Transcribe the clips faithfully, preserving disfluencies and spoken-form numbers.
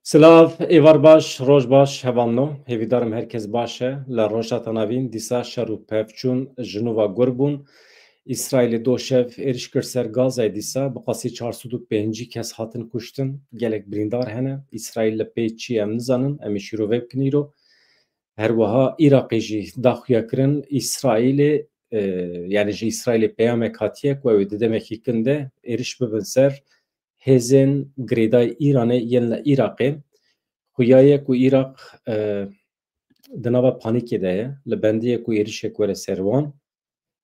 Silav, êvar baş, roj baş, hevalno. Hêvîdarim her kes baş e. Li Rojhilata Navîn dîsa şer û pevçûn ji nû ve gur bûn. Îsraîlê do şev êriş kir ser Gazayê dîsa. Bi qasî çar sed û pêncî kes hatin kuştin. Gelek birîndar hene. Îsraîl li pê çi em nizanin. Em ê şîrove bikin îro. Her wiha Iraqê jî da xuya kirin. Îsraîlê, e, yani ji Îsraîlê peyamek hatiye ku ew ê di demekî kin de êriş bibin ser hêzên girêdayî Îranê yên li Iraqê. Xuya ye ku Iraq, e, di nava panîkê de ye, li bendê ye ku êrişek were ser wan.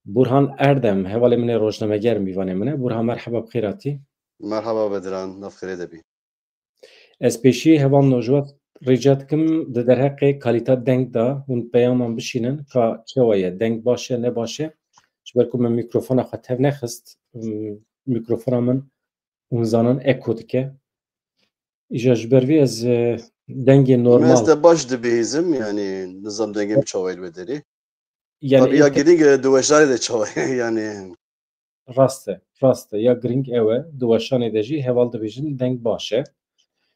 Burhan Erdem, hevalê min ê rojnameger mîvanê min e. Burhan, merheba, bi xêr hatî. Merhaba Bedran, nav xêrê de bî. Ez pêşî hevalno ji we rica dikim, di derheqê kalîta deng de hûn peyaman bişînin, ka çawa ye, deng baş e, ne baş e? Ji ber ku min mîkrofona xwe tev nexist, m-, mîkrofona min hûn zanin eko dike. Îja ji ber vê ez, e, dengê normal. Ez te baş dibihîzim, yani nizam dengê min çawa ye li wê derê. Yani Tabii ya ê te- girîng e, di weşanê de çawa ye, yani. Rast e, rast e. Ya girîng ew e, di weşanê de jî heval dibêjin deng baş e.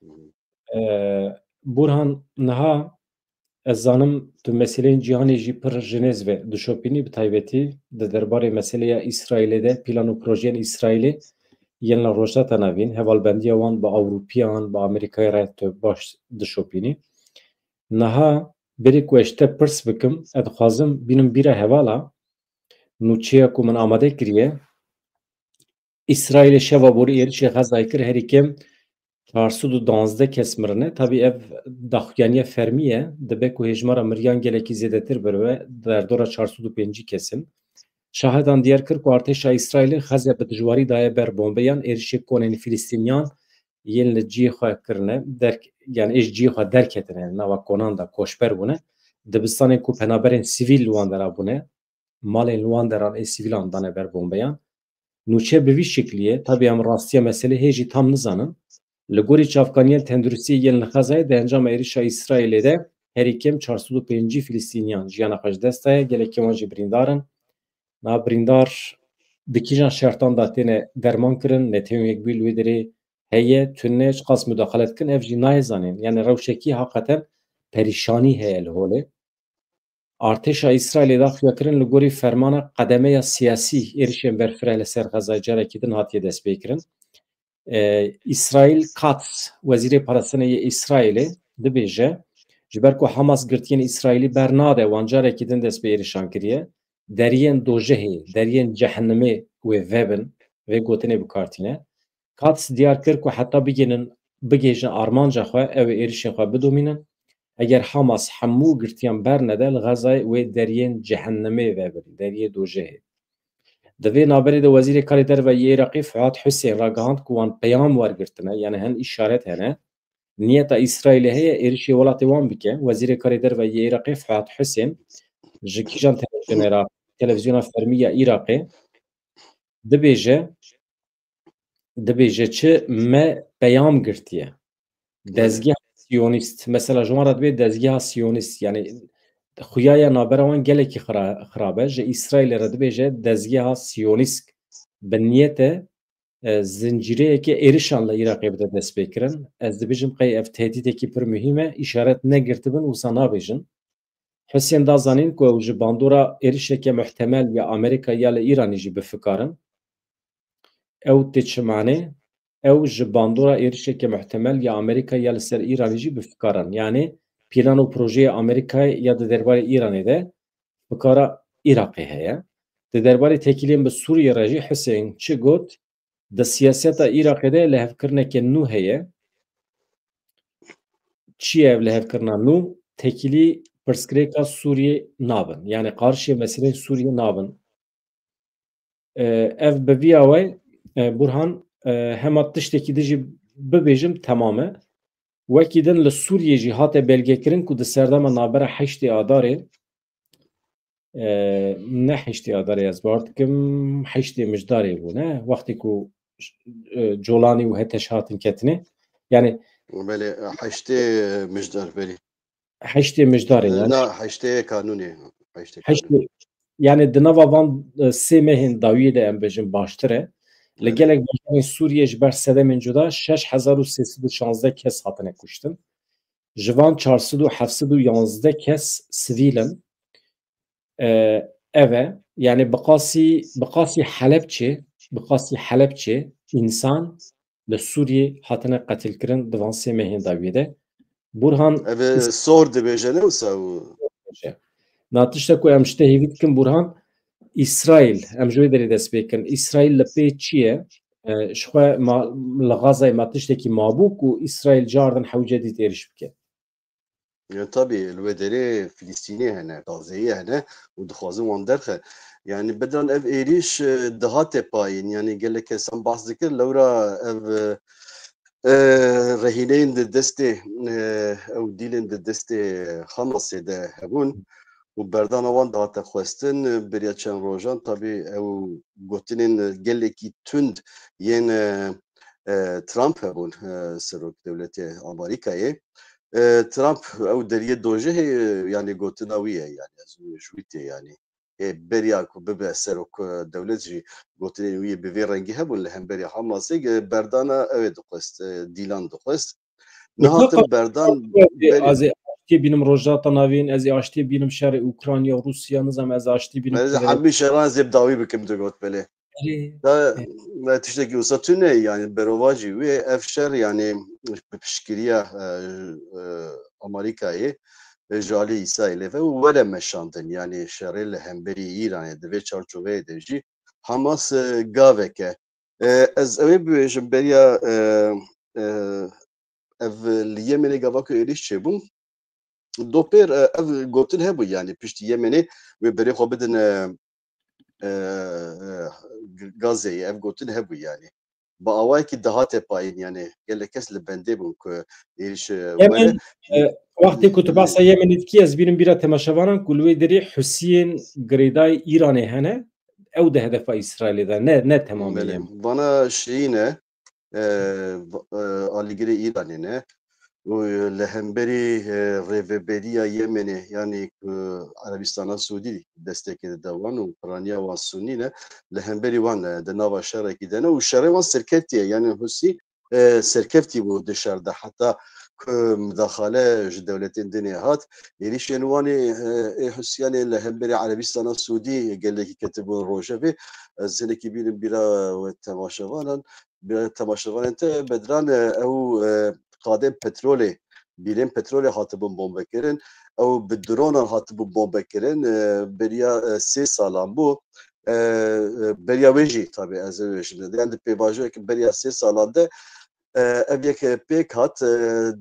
Hmm. E, Burhan, niha ez zanim tu meseleyên cîhanê jî pir ji nêz ve dişopînî, bi taybetî di derbarê meseleya Îsraîlê de, plan û projeyên Îsraîlê yên li Rojhilata Navîn, hevalbendiya wan bi Ewropiyan, bi Amerîkayê re tu baş dişopînî. Niha berî ku ez ji te pirs bikim, ez dixwazim bînim bîra hevala nûçeya ku min amade kiriye. Îsraîlê şeva borî êrişê Xezayê kir, herî kêm çar sed û duwazdeh kes mirine. Tabî ev daxuyaniya fermî ye. Dibe ku hêjmara miriyan gelekî zêdetir biribe, derdora çar sed û pêncî kes in. Şahedan diyar kir ku artêşa Îsraîlê Xeze bi dijwarî daye ber bombeyan, êrişê konên Filistîniyan yên li cihê xwe kirine, derk-, yani ê ji cihê xwe derketine, nava konan de koçber bûne. Dibistanên ku penaberên sivîl li wan dera bûne, malên li wan deran ê sivîlan dane ber bombeyan. Nûçe bi vî şiklî ye. Tabî em rastiya meselê hê jî tam nizanin. Li gorî çavkaniyên tenduristiyê yên li Xezayê di encama êrişa Îsraîlê de herî kêm çar sed û pêncî Filistîniyan jiyana xwe ji dest daye, gelekî wan jî birîndar in. Niha birîndar di kîjan şertan de têne derman kirin, Netewên Yekbûyî li wê derê heye, tune, çiqas mudaxale dikin, ev jî nayê zanîn. Yani rewşekî haqeten perîşanî heye li holê. Artêşa Îsraîlê da xuyakirin li gorî fermana qedemeya siyasî êrişên berfireh li ser Xezayê carekî din hatiye destpêkirin. E, Îsraîl Katz, wezîrê parastinê yê Îsraîlê, dibêje, ji ber ku Hamas girtiyên Îsraîlî bernade, wan carekî din dest bi êrişan kiriye. Deriyên dojehê, deriyên cehennemê wê vebin, vê gotinê bi kar tîne. Katz diyar kir ku heta bigihînin, bigihîjin armanca xwe, ew ê êrişên xwe bidomînin. Eger Hamas hemû girtiyan bernede, li Xezayê wê deriyên cehennemê vebin, deriyê dojehê. Di vê navberê de Wezîrê Karê Derve yê Iraqê Fuat Husên ragihand ku wan peyam wergirtine, yani hin îşaret hene. Niyeta Îsraîlê heye êrişê welatê wan bike. Wezîrê Karê Derve yê Iraqê Fuat Husên ji kîjan televizyonê re, televizyona fermî ya Iraqê dibêje, dibêje çi me peyam girtiye. Belê. Dezgeha Siyonîst. Mesela ji wan re dibê dezgeha Siyonîst. Yani xuya ya navbera wan gelekî xira-, xirab e. Ji Îsraîlê re dibêje dezgeha Siyonîst. Bi niyete, e, zincîreyeke êrişan li Iraqê bide destpêkirin. Ez dibêjim qey ev tehdîdekî pir muhîm e. Îşaret negirtibin wisa nabêjin. Husên da zanîn ku ew ji bandora êrişeke muhtemel ya Amerîka ya li Îranê jî bi fikar in. Ew tê çi manê? Ew ji bandora êrişeke muhtemel ya Amerîka ya li ser Îranê jî bi fikar in. Yanî plan û projeyê Amerîkayê ya di derbarê Îranê de fikara Iraqê heye. Di derbarê têkiliyên bi Sûriyê re jî Husên çi got? Di siyaseta Iraqê de lihevkirineke nû heye. Çi ye ev lihevkirina nû? Têkilî pirsgirêka Sûriyê nabin. Yani qarşî meseleyên Sûriyê nabin. E, ev bi vî awayî, e, Burhan, e, hema tiştekî din jî bibêjim temam e. Wekî din li Sûriyê jî hate belgekirin ku di serdema navbera heştê Adarê, e, ne heştê Adarê ez bar dikim, heştê Mijdarê bû, ne? Wextê ku, e, Colanî û H T Ş hatin ketinê. Yani Belê, heştê Mijdar berî. Heştê Mijdarê, yani. Na, heştê Kanûnê. Heştê Heştê, Kanûnê. Yani di nava van, e, sê mehên dawiyê de em bêjin baştir e. Li gelek bajarên Sûriyê ji ber sedemên cuda şeş hezar û sê sed û şazdeh kes hatine kuştin. Ji van çar sed û heft sed û yazdeh kes sivîl in. E, ev e. Yani bi qasî, bi qasî Helebçê, bi qasî Helebçê însan li Sûriyê hatine qetilkirin di van sê mehên dawiyê de. Burhan Ev ê sor dibêje ne wisa û Na tişta ku em ji te hêvî dikin, Burhan, Îsraîl, em ji wê derê dest pê kin. Îsraîl li pê çi ye? E, ji xwe ma, li Gazayê ma tiştekî mabû ku Îsraîl cardin hewce dît êriş bike? Ya tabî, li wê derê Filistînê hene, Gazeyê hene û dixwazin wan derxe. Yani, bedran ev êrîş, e, dihate payîn. Yani, gelek kesan behs dikir, lewra ev, e, e, rehîneyên di destê, e, ew dîlên di destê Hamasê de hebûn û berdana wan dihate xwestin. Beriya çend rojan, tabî ew gotinên gelekî tund yên, e, e, Trump hebûn, e, serok dewletê Amerîkayê. E, Trump ew deriyê dojehê, e, yani gotina wî ye, yani ez wê ji wî tê yani. Ê, beriya ku bibe serok, e, dewlet jî gotinên wî bi vê rengî hebûn li hemberî Hamasê, e, berdana ew ê dixwest, e, dîlan dixwest. Nihatin berdan berî. Ez ê aştiyê bînim Rojhilata Navîn, ez ê aştiyê bînim şerê Ukrayna, Rûsya, nizam ez ê aştiyê bînim. Ez ê hemî şeran ez ê bi dawî bikim, digot belê. Erê. Da, e, tiştekî wisa tune, yani berovajî wê ev şer, yani bi piştgiriya, e, e, Amerîkayê, e, ji alî Îsraîlê ve û were meşandin, yani şerê li hemberî Îranê di vê çarçoveyê de jî Hamas, e, gavek e. E, ez ew ê bibêjim, beriya, e, e, ev li Yemenê gava ku êrîş çêbû, dopêr, e, ev gotin hebû, yani piştî Yemenê wê berê xwe bidin, e, e, e, Gazeyê, ev gotin hebû yani. Bi awayekî dihate payîn, yani gelek kes li bendê bûn ku êrîş, e, Yemen, were. E, wextê ku tu behsa Yemenê dikî, ez bînim bîra temaşevanan ku li wê derê Husiyên girêdayî Îranê hene, ew di hedefa Îsraîlê de, ne, ne temamê Belê. Yemen. Vana Şîî ne, e, v-, e, alîgirê Îranê ne û li hemberî, e, rêveberiya Yemenê, yanî ku Erebistana Sûdî destekê dide wan û piraniya wan Sûnî ne, li hemberî wan, e, di nava şerekî de ne û şerê wan serketiye, yanî Husî, e, serkeftî bû di şer de. Heta ku midaxale ji dewletên dinê hat, êrîşên wan ê, e, ê Husiyanê li hemberî Erebistana Sûdî gelekî ketibû rojevê. Ez hinekî bînim bîra we temaşevanan, bîra temaşevanên te, Bedran, e, ew, e, qadên petrolê, bîrên petrolê hatibûn bombekirin. Ew bi dronan hatibûn bombekirin. E, beriya, e, sê salan bû. E, e, beriya wê jî, tabî, ez ê bêjim, yani di pêvajoyeke beriya sê salan de, e, ev yek pêk hat, e,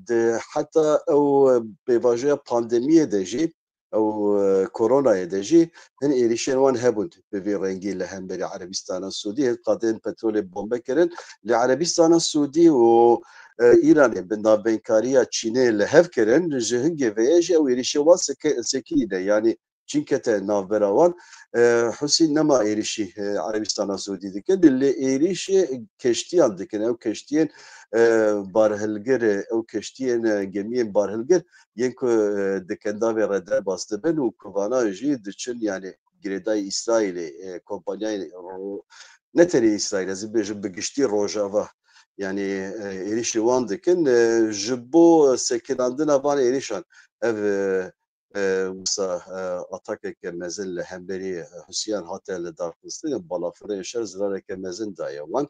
di heta ew pêvajoya pandemiyê de jî, ew, e, koronayê de jî hin êrîşên wan hebûn bi vî rengî li hemberî Erebistana Sûdî, hin qadên petrolê bombe kirin. Lê Erebistana Sûdî û, e, Îranê bi navbenkariya Çînê li hev kirin, ji hingê veye jî ew êrîşê wan seke-, sekinîne. Yanî Çîn kete navbera wan. E, Husî nema êrîşî, e, Erebistana Sûdî dikin. Lê êrîşê keştiyan dikin. Ew keştiyên, e, barhilgir, e, ew keştiyên, e, gemiyên barhilgir yên ku, e, di kendavê re derbas dibin û ku vana jî diçin, yani girêdayî Îsraîlê, e, kompanyayê ro-, ne tenê Îsraîl, ez ê bêjim bi giştî Rojava, yani, e, êrîşî wan dikin. E, ji bo sekinandina van êrîşan ev, e, e, wisa, e, atakeke mezin li hemberî Husiyan hate lidarxistin, balafirê şer zirareke mezin daye wan.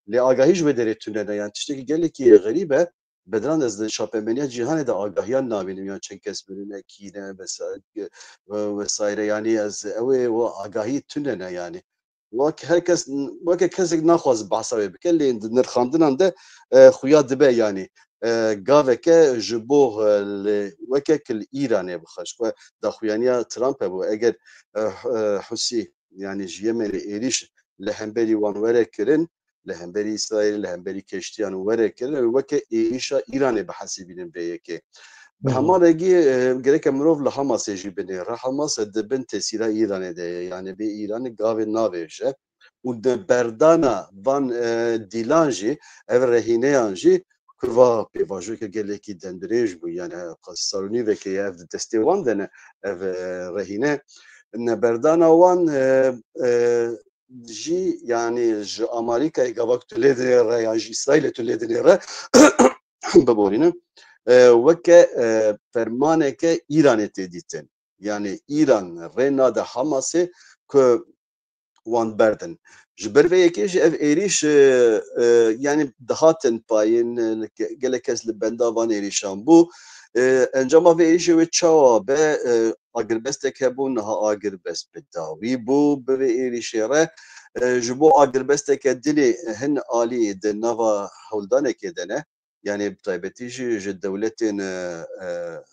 Lê agahî ji wê derê tune ne, yani tiştekî gelekî xerîb e. Bedran, ez di çapemeniya cîhanê de agahiyan nabînim, yan çend kes mirine, kî ne, vesaire, e, vesaire. Yani ez, ew ê, o agahî tune ne yani. Wek her kes, weke kesek naxwaz behsa wê bike, lê di nirxandinan de, e, xuya dibe, yanî, e, gaveke ji bo, e, li, weke ki li Îranê bixe, ji xwe daxuyaniya Trump hebû, eger, e, e, Husî, yanî ji Yemenê êrîş li hemberî wan were kirin, li hemberî Îsraîlê, li hemberî keştiyan were kirin, weke êrîşa Îranê bihesibînin vê yekê. Bi Hı hı. heman rengî, e, gereke mirov li Hamasê jî binêre. Hamas di bin tesîra Îranê de ye. Yani bê Îranê gavê navêje. Û di berdana van, e, dîlan jî, ev rehîneyan jî, ku va pêvajoyeke gelekî demdirêj bû. Yani, e, salonîveke ye, ev di destê wan de ne, ev, e, rehîne. Neberdana wan, e, e, jî, yanî ji Amerîkayê gava ku tu lê dinêre yan ji Îsraîlê tu lê dinêre, biborîne, e, weke, e, fermaneke Îranê tê dîtin. Yanî Îran rê nade Hamasê ku wan berdin. Ji ber vê yekê jî ev êrîş, e, e, yanî dihatin payîn, e, ge-, gelek kes li benda van êrîşan bû. E, encama vê êrîşê wê çawa be? E, agirbestek hebû, niha agirbest bi dawî bû bi vê êrîşê re. E, ji bo agirbesteke dinê hin alî di nava hewldanekê de ne. Yanî bi taybetî jî ji dewletên, e, e,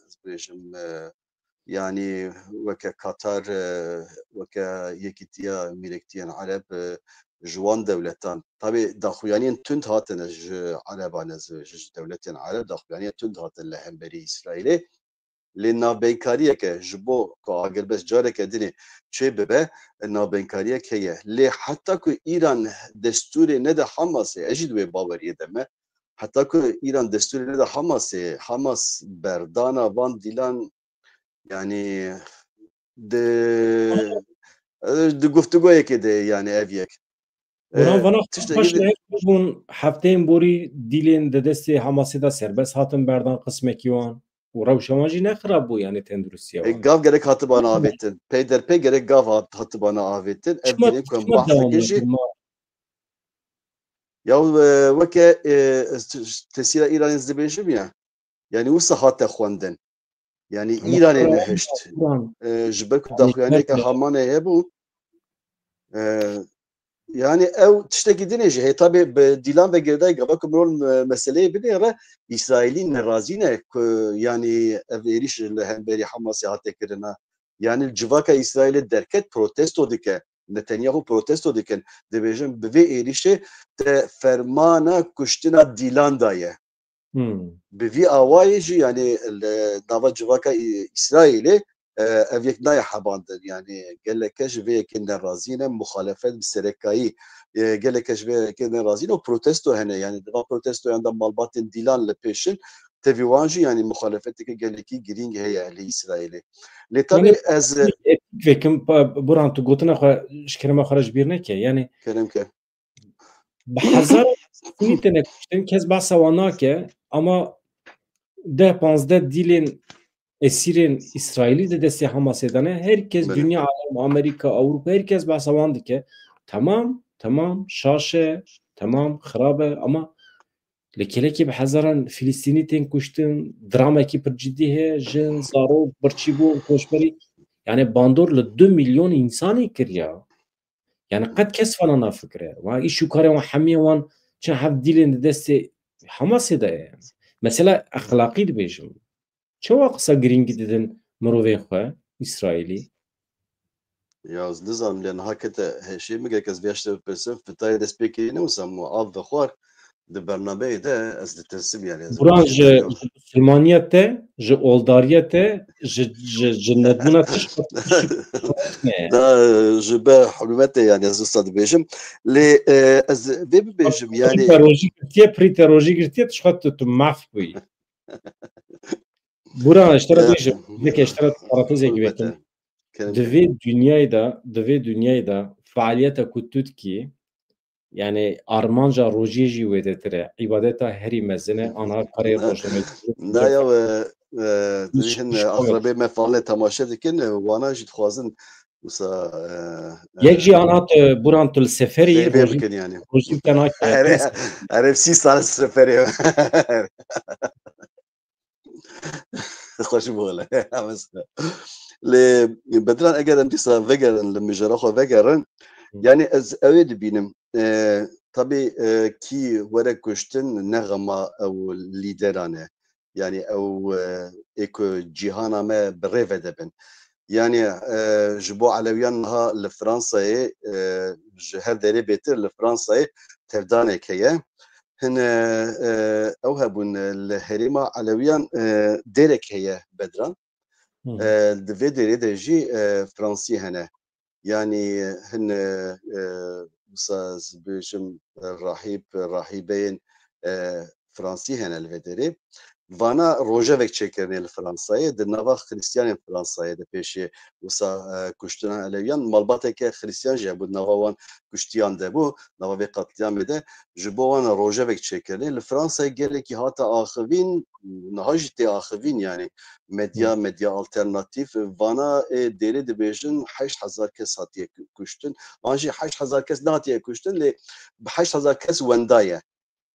ez bêjim, e, yanî weke Katar, e, weke Yekîtiya Mîrekîtiyên Ereb, e, ji wan dewletan. Tabî daxuyaniyên tund hatine ji Ereban, ez ji, ji dewletên Ereb daxuyaniyên tund hatin li hemberî Îsraîlê. Lê navbeykariyeke ji bo ku agirbest careke dinê çê bibe, navbeykariyek heye. Lê heta ku Îran destûrê nede Hamasê, ez jî di wê baweriyê de me, heta ku Îran destûrê nede Hamasê, Hamas berdana van dîlan, yanî di, di guftûgoyekê de, yanî ev yek. Guran, e, vana tiştekî xweş di- lehevî bûn, hefteyên borî dîlên di destê Hamasê de serbest hatin berdan qismekî wan û rewşa wan jî ne xirab bû, yanî tenduristiya E, wan. Gav gerek hatibana avêtin. Peyderpey gerek gav hat-, hatibana avêtin. Ev Çima, dîlên ku em çima dewam bahsekê jî nakin? Ma- Ya, e, weke, e, ez t-, tesîra Îranê ez dibêjim ya. Yanî wisa hate xwendin. Yanî Ama Îranê Kur'an, nehişt. Kur'an. E, ji ber ku Yanî daxuyaniyeke Kur'an. Hamanê hebû. E, yanî ew tiştekî din e jî. Hê tabê bi dîlan ve girêdayî gava ku mirov, e, meseleyê binêre, Îsraîlî nerazî ne ku yanî ev êrîş li hemberî Hamasê hate kirina. Yanî li civaka Îsraîlê derket protesto dike. Netanyahu protesto dikin. Dibêjin bi vê êrîşê te fermana kuştina dîlan daye. Hmm. Bi vî awayê jî, yanî li nava civaka Î-, Îsraîlê, e, ev yek nayê hebandin. Yanî geleke ji vê yekê nerazî ne, muxalefet bi serekayî, e, geleke ji vê yekê nerazî ne û protesto hene. Yanî di van protestoyan de malbatên dîlan li pêş in. Tevî wan jî, yanî muxalefeteke gelekî girîng heye li Îsraîlê. Lê tabî Yanî ez etnik vekim, pa-, Buran, tu gotina xwe ji kerema xwe re ji bîr neke. Yanî Kerem ke. Bi hezar Filistînî têne kuştin, kes behsa wan nake, ama deh panzdeh dîlên esîrên Îsraîlî di destê Hamasê de ne. Her kes, Belê. Dinya alem, Amerîka, Ewropa, her kes behsa wan dike. Temam, temam, şaş e, temam, xirab e, ama lê gelekî bi hezaran Filistînî tên kuştin, dramekî pir cidî heye, jin, zarok, birçî bûn, koçberî. Yanî bandor li du milyon însanî kiriya. Yanî qet kes vana nafikire. Wa îş û karê wan hemiyê wan çend heft dîlên di destê Hamasê de ye. Mesela exlaqî dibêjim. Çawa qisa girîngî didin mirovên xwe, Îsraîlî? Ya, ez nizanim, lê niha kete hêşê min, gerek ez vê tiştê bipirsim, fitayê destpêkê ne wisa, min av vexwar, di bernameyê de ez ditirsim, yanî ez Buran, ji, ji misilmaniya te, ji oldariya te, ji, ji, ji nedbûna te ji xwe ne. Da, ji ber hurmetê, yanî ez wisa dibêjim. Lê, e, ez vê bibêjim, yanî Te rojî girtiye, pirî te rojî girtiye, tu ji xwe tu, tu maf bûyî. Buran, ji te re Ya. bêjim, neke ji te re parantezekî Hurmete. vekim. Kerem Di ke. vê dinyayê de, di vê dinyayê de faaliyeta ku tu dikî, yanî armanca rojiyê jî wêdetir e. Îbadeta herî mezin e, anha karê rojnameyê. Na ya, e, e, Hiç, hin, hiç e, aqrebê me falê temaşe dikin, e, wana jî dixwazin wisa, e, Yek jî e, anha tu, Buran, tu li seferî Zeybe rojî, bikin yanî. rojî te nake. Erê, erê, sî sal seferê. Xweş bû wele. Lê Bedran, eger em dîsa vegerin, li mijara xwe vegerin, Hı. yanî ez ew ê dibînim. E, tabî, e, kî were kuştin ne xema ew lîderan e. Yanî ew, e, ê ku cîhana me bi rê ve de bin. Yanî, e, ji bo Elewiyan niha li Fransayê, e, ji her derê bêtir li Fransayê tevdanek heye. Hin, e, e, ew hebûn, e, li herêma Elewiyan, e, dêrek heye Bedran. Hı hı. E, di vê dêrê de jî, e, Fransî hene. Yanî hin, e, e, wisa ez bêjim, e, rahîb, rahîbeyên, e, Fransî hene li vê dêrê. Vana rojevek çêkirinê li Fransayê, di nava Xristiyanên Fransayê de pêşê wisa, e, kuştina Elewiyan, malbateke Xristiyan jî hebû, di nava wan kuştiyan de bû, nava vê qetliyamê de, ji bo wan rojevek çêkirinê. Li Fransayê gelekî hate axivîn, niha jî tê axivîn, yanî medya, medya alternatîf, vana, e, dêrê dibêjin heşt hezar kes hatiye ku-, kuştin. An jî heşt hezar kes nehatiye kuştin, lê bi heşt hezar kes wenda ye.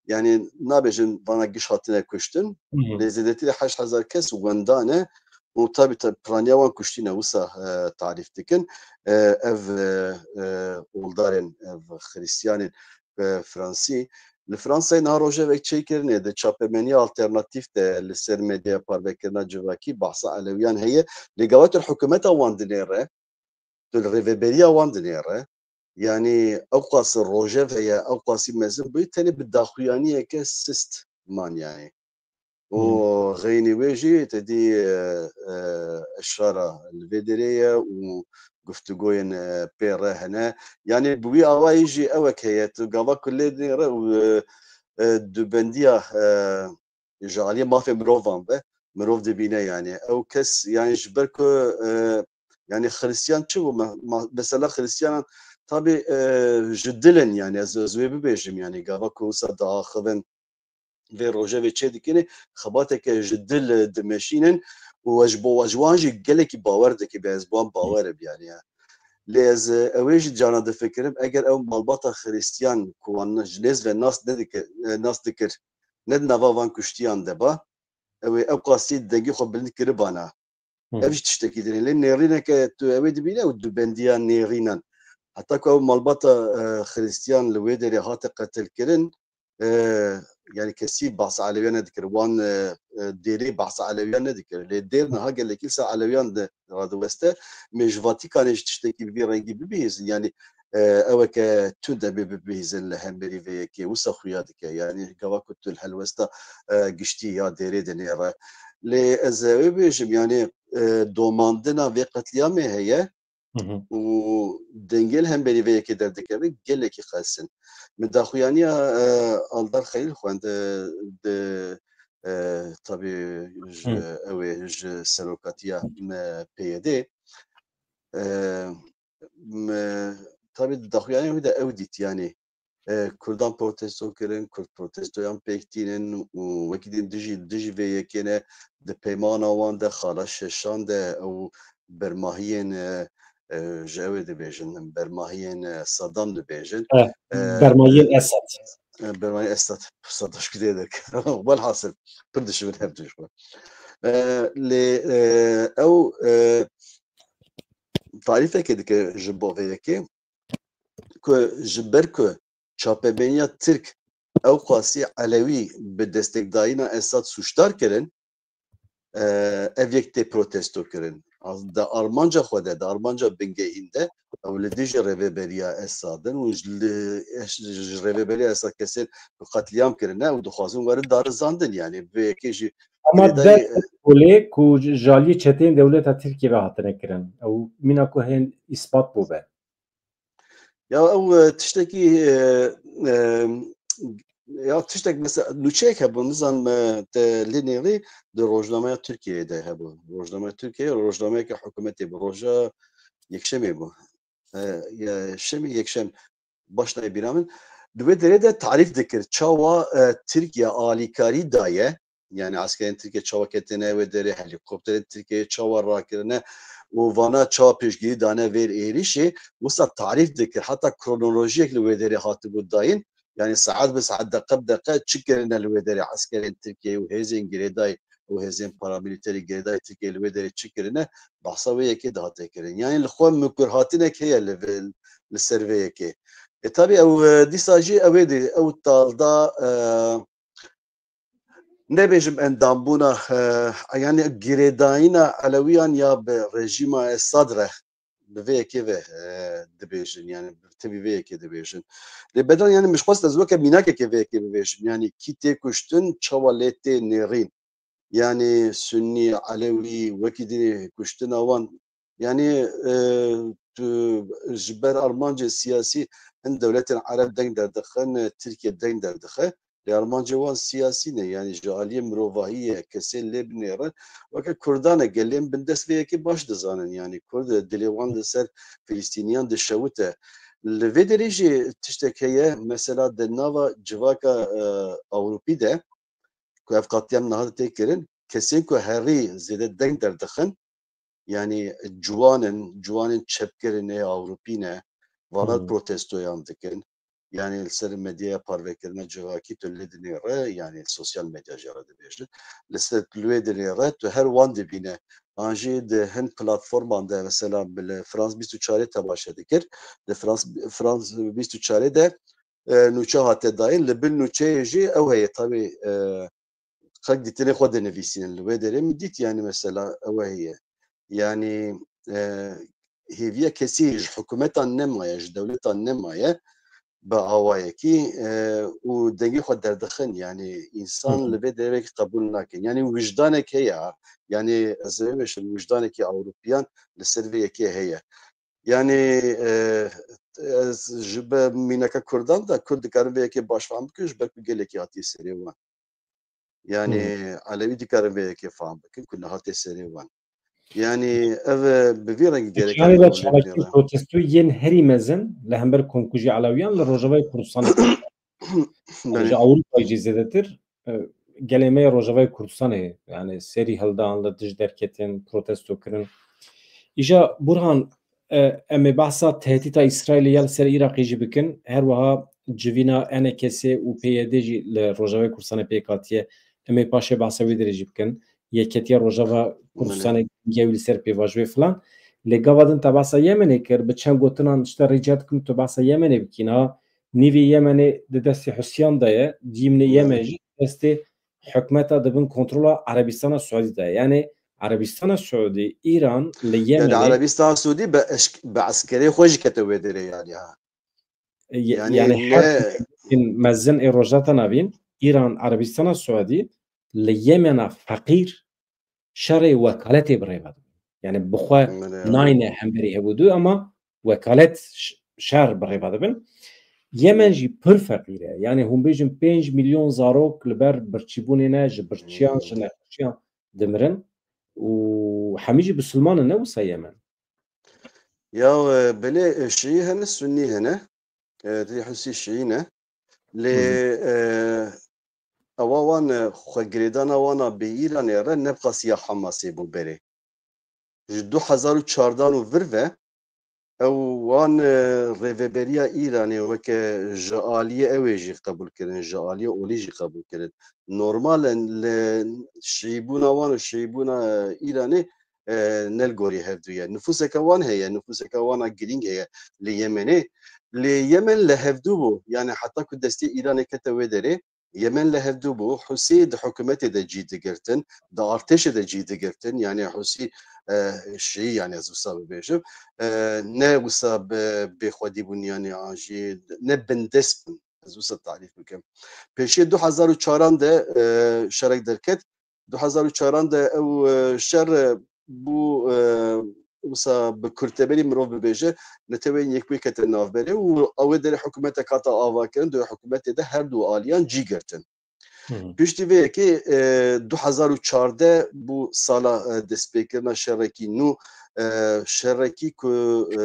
Yanî nabêjin vana giş hatine kuştin. Lê zêdetirê heşt hezar kes wenda ne. Û tabî, tabî piraniya wan kuştî ne, wisa, e, tarîf dikin. E, ev, e, e, oldarên, ev Xristiyanên, e, Fransî. Li Fransayê niha rojevek çêkirinê di çapemeniya alternatîf de li ser medyaya parvekirina civakî behsa Elewiyan heye. Lê gava tu li hikûmeta wan dinêre, tu li rêveberiya wan dinêre. Yanî ew qasî rojev heye, ew qasî mezin bûyî, tenê bi daxuyaniyeke sist man yanî. Û xeynî wê jî te dî, e, e, eşara li vê derê ye û guftûgoyên, e, pê re hene. Yanî bi wî awayî jî ewek heye, tu gava ku lê dinêre û, e, e, dubendiya, e, ji aliyê mafê mirovan be, mirov dibîne yanî. Ew kes, yanî ji ber ku, e, yanî Xristiyan çi bû? Me-, ma-, mesela Xristiyanan tabî, e, ji dil in yanî, ez, ez wê bibêjim yanî, gava ku wisa diaxivin, vê rojevê çê dikinê, xebateke ji dil, e, dimeşînin û ez ji bo, ez ji wan jî gelekî bawer dikî, ez bi wan bawer im yanî ya. Lê ez, e, ew ê jî cana difikirim, eger ew malbata Xristiyan ku wan ji nêz ve nas nedikir, e, nas dikir, ne di nava van kuştiyan de ba, ew ê ew qasî dengê xwe bilind kiribana. Ev jî tiştekî din e. Lê nêrîneke tu ew ê dibîne û dubendiya nêrînan. Heta ku ew malbata, e, Xristiyan li wê derê hate qetilkirin, e, yanî kesî behsa Elewiyan nedikir. Wan, e, e, dêrê behsa Elewiyan nedikir. Lê dêr niha gelekî ser Elewiyan de radiweste. Mê ji Vatikanê jî tiştekî bi vî rengî bibihîzin. Yanî, e, eweke tund em ê bibihîzin li hemberî vê yekê. Wisa xuya dike. Yanî gava ku tu li helwesta, e, giştî ya dêrê dinêre. Lê ez ê wê bêjim, yanî, e, domandina vê qetliyamê heye û dengê li hemberî vê yekê derdikeve gelekî qels in. Min daxuyaniya, e, Aldar Xelîl xwend, e, di, e, tabî ji, ew ê ji serokatiya, e, P Y D. E, me, tabî di daxuyaniya wî de ew dît, yanî, e, Kurdan protesto kirin, Kurd protestoyan pêk tînin û wekî din dijî, dijî vê yekê ne, di peymana wan de, xala şeşan de ew bermahiyên, e, e, ji ew ê dibêjin, bermahiyên, e, Saddam dibêjin. E, E, bermahiyên e, Esad. E, bermahiyên Esad, Saddam şkidê de. Welhasil, pir dişibin hev du ji xwe. E, lê, e, ew, e, tarîfekê dike ji bo vê yekê ku ji ber ku çapemeniya Tirk ew qasî Elewî bi destekdayîna Esad sûcdar kirin, e, ev yek tê protesto kirin. Di armanca xwe de, di armanca bingehîn de ew li dijî rêveberiya Esad in û ji li, ji rêveberiya Esad kesên ku qetliyam kirine û dixwazin werin darizandin. Yanî vê yekê jî Ama girêdayî, der, e, ku lê ku ji aliyê çeteyên dewleta Tirkiyê ve hatine kirin. Ew mîna ku hên îspat bûbe. Ya ew, e, tiştekî, e, e, ya tiştek mesela nûçeyek hebû, nizanim, e, te lê nêrî di rojnameya Tirkiyeyê de hebû. Rojnameya Tirkiyeyê, rojnameyeke hikûmetê bû. Roja Yekşemê bû. E, ya Şemê, Yekşem, baş nayê bîra min. Di wê derê de tarîf dikir. Çawa, e, Tirkiye alîkarî daye, yanî eskerên Tirkiye çawa ketine wê derê, helîkopterên Tirkiye çawa rakirine û vana çawa pêşgirî dane vê êrişê, wisa tarîf dikir. Heta kronolojiyek li wê derê hatibû dayîn. Yanî saet bi saet, deqe bi deqe çi kirine li wê derê eskerên Tirkiye û hêzên girêdayî û hêzên paramîlîterî girêdayî Tirkiye li wê derê çi kirine, behsa wê yekê dihate kirin. Yanî li xwe mikurhatinek heye li vê, li ser vê yekê. E, tabî ew, e, dîsa jî ew ê dî, ew talda, e, nebêjim endambûna, e, yanî girêdayîna Elewiyan ya bi rejîma Esad re, bi vê yekê ve, e, dibêjin, yanî bi tevî vê yekê dibêjin. Lê bedan, yanî min xwest ez weke mînakekê vê yekê bibêjim, yanî kî tê kuştin, çawa lê tê nêrîn. Yanî Sunnî, Elewî, wekî dinê kuştina wan. Yanî, e, tu ji ber armancê siyasî hin dewletên Ereb deng derdixin, Tirkiye deng derdixe. Lê armancê wan siyasî ne, yanî ji aliyê mirovahiyê kesên lê binêrin. Weke Kurdan e, gelên bindest vê yekê baş dizanin, yanî Kurd e, dilê wan li ser Filistîniyan dişewite. Li vê derê jî tiştek heye, mesela di nava civaka, e, Ewropî de, ku ev qetlîam niha tê kirin, kesên ku herî zêde deng derdixin, yanî ciwan in, ciwanên çepgirên ê Ewropî ne, vana protestoyan dikin. Yanî li ser medyaya parvekirina civakî tu lê dinêre, yanî sosyal medya jî re dibêjin. Li ser li wê dinêre tu her wan dibîne. An jî di hin platforman de, mesela li Frans bîst û çarê temaşe dikir. Di Frans, Frans bîst û çarê de, e, nûçe hate dayîn. Li bin nûçeyê jî ew heye, tabî, e, xelk dîtinê xwe dinivîsînin. Li wê derê min dît, yanî mesela ew heye. Yanî, e, hêviya kesî ji hikûmetan nemaye, ji dewletan nemaye bi awayekî, e, û dengê xwe derdixin. Yanî însan li vê derê qebûl nakin. Yanî wijdanek heye. Yanî ez ê bêjim, wijdanekî Ewropiyan li ser vê yekê heye. Yanî, e, ez ji be mînaka Kurdan de, Kurd dikarin vê yekê baş fam bikin, ji ber ku gelekî hatiye serê wan. Yanî Elewî dikarin vê yekê fam bikin ku niha tê serê wan. Yanî ev, e, bi vî rengî gerek Çarê de çalakî protestoyên herî mezin li hember komkujî Elewiyan li Rojavayê Kurdistanê. Belê. Ji Ewropayê jî zêdetir, e, gelê me yê Rojavayê Kurdistanê, yani serî hildan, li dij derketin, protesto kirin. Îja Burhan, e, em ê behsa tehdîta Îsraîlê ya li ser Iraqê jî bikin. Her wiha civîna E N K S û P Y D jî li Rojavayê Kurdistanê pêk hatiye. Em ê paşê behsa wê derê jî bikin. Yeketiya Rojava Kurdistanê giya wî li ser pêvajoyê filan. Lê gava din te behsa Yemenê kir, bi çend gotinan ji te rêca dikim tu behsa Yemenê bikî. Niha nîvê Yemenê di destê Husiyan de ye, dîmnê Yemen jî di destê hikûmeta di bin kontrola Erebistana Siûdî de ye. Yani Erebistana Siûdî, Îran li Yemenê... Yani Erebistana Siûdî bi eşk-, bi eskerê xwe jî kete wê derê yani ha. E, ye-, Yani yani ne her mezin ê Rojhilata Navîn, Îran, Erebistana Siûdî li Yemena feqîr şerê wekaletê bi rê ve dibin. Yani bi xwe Belê. nayne hemberî hevûdu ama wekalet ş-, şer bi rê ve dibin. Yemen jî pir feqîr e. Yani hûn bêjin pênc milyon zarok li ber birçîbûnê ne, ji birçiyan, ji nexweşiyan dimirin û hemî jî bisilman in, ne wisa Yemen. Ya, e, belê, e, şiî hene, sunnî hene. E, tê Husî şiî ne. Lê, Hı hı. e, ewa wan, e, xwe girêdana wana bi Îranê re ne bi xasiya Hamasê bû berê. Ji du hezar û çardan û vir ve ew wan, e, rêveberiya Îranê weke ji aliyê ew ê jî qebûl kirin, ji aliyê olî jî qebûl kirin. Normal e li şiîbûna wan û şiîbûna, e, Îranê, e, ne li gorî hevdû ye. Nifûseke wan heye, nifûseke wana girîng heye li Yemenê. Lê Yemen li hevdû bû. Yani heta ku destê Îranê kete wê derê, Yemen li hevdû bû. Husî di hikûmetê de cî digirtin, di artêşê de cî digirtin. Yani Husî, e, şiî, yani ez wisa bibêjim, e, ne wisa bi bêxwedî bûn, yani an jî ne bindest bûn. Ez wisa tarîf bikim. Pêşiyê du hezar û çaran de, e, şerek derket. Du hezar û çaran de ew, e, şer, e, bû, e, wisa bi kurteberî mirov bibêje, Neteweyên Yekbûyî kete navberê û ew ê derê hikûmetek hate avakirin, di wê hikûmetê de her du aliyan cî girtin. Hı hı. Piştî vê yekê, e, du hezar û çardeh bû sala, e, destpêkirina şerekî nû, e, şerekî ku, e,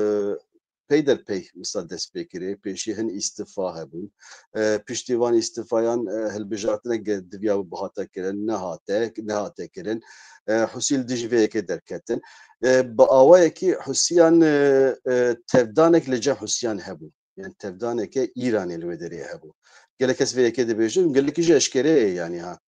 peyderpey wisa dest pê kirê, pêşî hin îstifa hebûn. E, piştî van îstifayan, e, hilbijartinek ge-, diviya bihate kirin, nehate, nehate kirin. E, Husî li dijî vê yekê derketin. E, bi awayekî Husiyan, e, e, tevdanek li cem Husiyan hebû. Yani tevdaneke Îranê li wê derê hebû. Gelek kes vê yekê dibêjin, gelekî jî eşkere ye yani ha.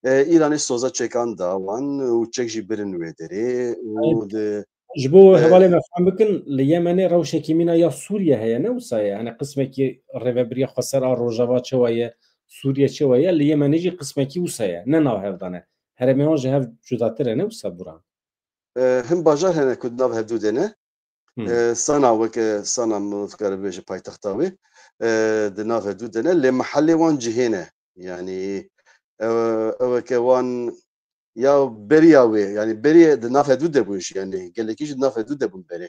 E, Îranê soza çekan da wan û çek jî birin wê derê û Aynen. di, Ji bo e, hevalê me fehm bikin, li Yemenê rewşekî mîna ya Sûriye heye, ne wisa ye? Yani qismekî rêvebiriya xweser a Rojava çawa ye, Sûriye çawa ye, li Yemenê jî qismekî wisa ye, ne nav hev de ne. Herêmê wan ji hev cudatir e, ne wisa Buran? E, hin bajar hene ku di nav hevdû de ne. Hmm. E, Sana weke Sana, min dikare bêje paytexta wê, e, di nav hevdû de ne, lê mehelê wan cihê ne. Yani, e, eweke wan ya beriya wê, yani berê di nav hevdû de bûn jî, yani gelekî jî di nav hevdû de bûn berê.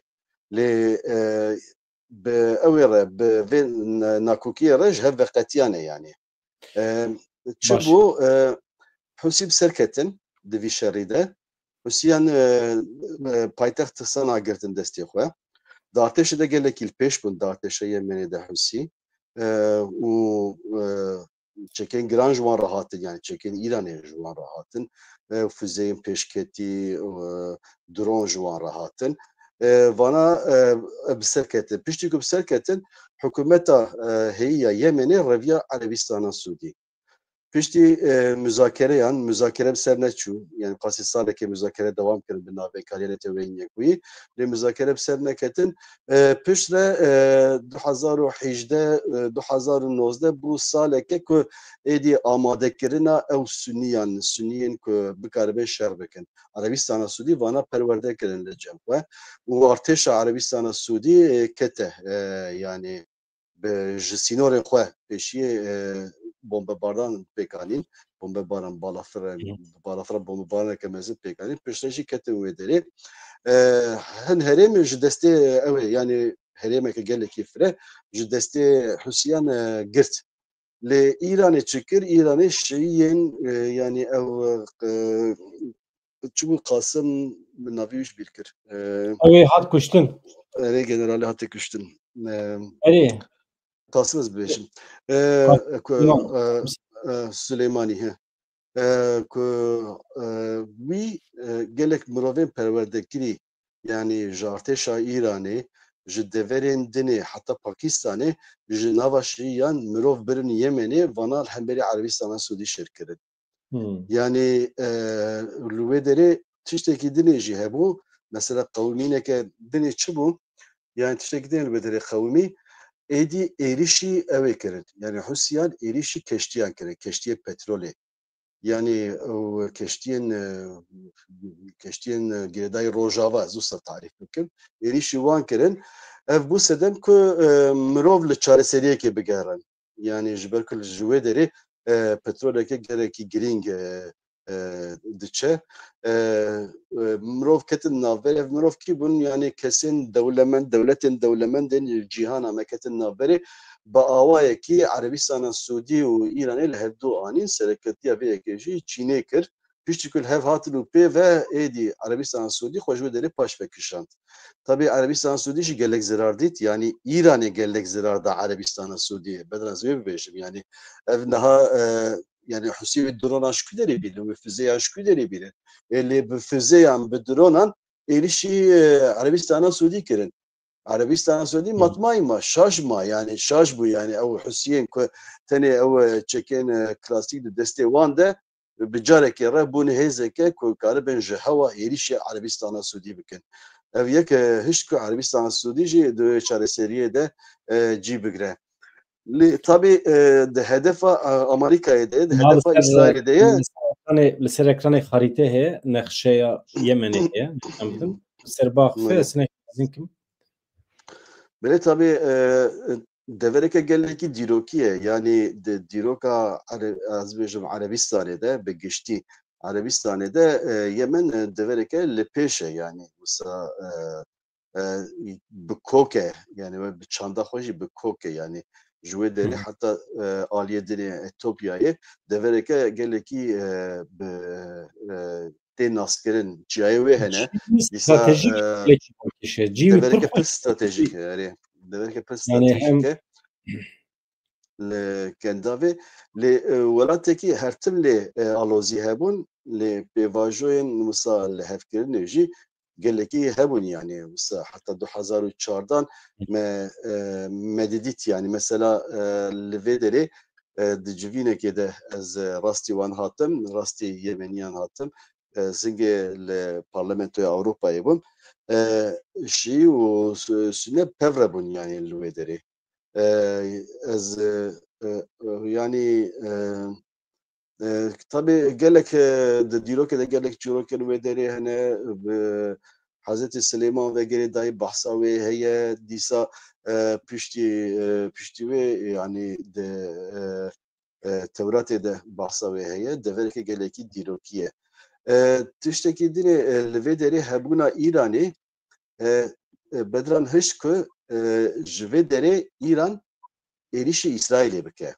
Lê, e, bi ew ê re, bi vê na-, nakokiyê re ji hev veqetiyane yani. E, çi Baş. bû? E, Husî bi ser ketin di vî şerî de. Husiyan, e, e, paytext Sana girtin destê xwe. Di artêşê de gelekî li pêş bûn, di artêşa Yemenê de Husî. E, û, e, çekên giran ji wan re hatin, yani çekên Îranê ji wan re hatin. E, fuzeyên pêşketî, e, dron ji wan re hatin. E, vana, e, bi ser ketin. Piştî ku bi ser ketin, hikûmeta, e, heyî ya Yemenê reviya Erebistana Sûdî. Piştî, e, muzakereyan, muzakere bi ser neçû, yani qasî salekê muzakere dewam kirin bi navbeynkariya Neteweyên Yekbûyî, lê muzakere bi ser neketin. E, piştre, e, du hezar û hejdeh, e, du hezar û nozdeh bû saleke ku êdî amadekirina ew Sunniyan, Sunniyên ku bikaribin şer bikin. Erebistana Sûdî vana perwerde kirin li cem xwe û artêşa Erebistana Sûdî, e, kete, e, yani bi, ji sînorên xwe pêşiyê, e, bombebaran pêk anîn. Bombebaran balafir, Hı. balafira bombebaraneke mezin pêk anîn. Piştre jî ketin wê derê. E, hin herêm ji destê ew ê, yani herêmeke gelekî fire ji destê Husiyan, e, girt. Lê Îranê çi kir? Îranê şiyên, e, yani ew, e, çi bû Qasim, min navê wî ji bîr kir. E, Ew ê hat kuştin. Erê, generalê hate kuştin. E, Erê. Qasim ez bibêjim. E, Qasim, ku, tamam. e, e, Silêmanî, he. E, ku, e, wî, e, gelek mirovên perwerdekirî, yani ji artêşa Îranê, ji deverên dinê heta Pakistanê, ji nava şiyan mirov birin Yemenê, vana li hemberî Erebistana Sûdî şer kirin. Hmm. Yani, e, li wê derê tiştekî dinê jî hebû. Mesela qewimîneke dinê çi bû? Yani tiştekî dinê li wê derê qewimî, êdî êrişî ew ê kirin. Yani Husiyan êrişî keştiyan kirin, keştiyê petrolê. Yani ew keştiyên, e, keştiyên, e, girêdayî Rojava, ez wisa tarîf bikim. Êrişî wan kirin. Ev bû sedem ku, e, mirov li çareseriyekê bigerin. Yani ji ber ku ji wê derê, e, petroleke gelekî girîng, e, e, diçe. E, e, mirov ketin navberê. Ev mirov kî bûn? Yani kesên dewlemend, dewletên dewlemendên cîhana me ketin navberê. Bi awayekî Erebistana Sûdî û Îranê li hevdu anîn, sereketiya vê yekê jî Çînê kir. Piştî ku li hev hatin û pê ve êdî Erebistana Sûdî xwe ji wê derê paş ve kişand. Tabî Erebistana Sûdî jî gelek zirar dît, yanî Îranê gelek zirar da Erebistana Sûdî. Bedran ez wê bibêjim, yanî ev niha, e, yanî Husî wê drona ji ku derê bînin, wê fizeya ji ku derê bînin? E, lê bi fizeyan, bi dronan êrişî, e, Erebistana Sûdî kirin. Erebistana Sûdî matmayî ma, şaş ma, yanî şaş bû, yanî ew Husiyên ku tenê ew, e, çekên, e, klasîk di destê wan de, bi carekê re bûn hêzeke ku karibin ji hewa êrîşê Erebistana Sûdî bikin. Ev yek, e, hişt ku Erebistana Sûdî jî di wê çareseriyê de, e, cî bigire. Lê tabî, e, di hedefa, e, Amerîkayê de ye, di hedefa Îsraîlê de ye. Li ser ekranê, li ser ekranê xarîte heye, nexşeya Yemenê heye. Em din. Li ser baxifê Belê. ez ne hezin kim. Belê tabî, e, devereke gelekî dîrokî ye. Yanî di dîroka Ere-, ez bêjim Erebistanê de, bi giştî Erebistanê de, e, Yemen, e, devereke li pêş e. Yanî wisa, e, e, bi kok e. Yanî we bi çanda xwe jî bi kok e. Yanî ji wê derê Hı hı. heta, e, aliyê dinê Etopyayê devereke gelekî, e, bi, e, tê naskirin, çiyayê wê hene. Cî Dîsa, stratejîk e, gelekî kêş e. Cî wî devereke pir pir stratejîk e, erê. Devereke pir Yani hem stratejîk e. Li Kendavê, lê, e, welatekî her tim lê, e, alozî hebûn, lê pêvajoyên wisa lihevkirinê jî gelekî hebûn, yani wisa heta du hezar û çardan me, e, me didît, yani mesela, e, li vê derê, e, di civînekê de ez, e, rastî wan hatim, rastî Yemeniyan hatim, e, zingê li Parlamentoya Ewropayê bûm. E, Şîî û Su-, Sunne pevre bûn, yani li wê derê. E, ez, e, e, yani, e, e, tabî gelek, e, di dîrokê de gelek çîrokên wê derê hene, bi Hezretî Silêman ve girêdayî behsa wê heye, dîsa, e, piştî, e, piştî wê, yani di, e, e, Tewratê de behsa wê heye, devereke gelekî dîrokî ye. E, tiştekî dinê, e, li vê derê hebûna Îranê, e, e, Bedran hişt ku, e, ji vê derê Îran êrîşî Îsraîlê bike.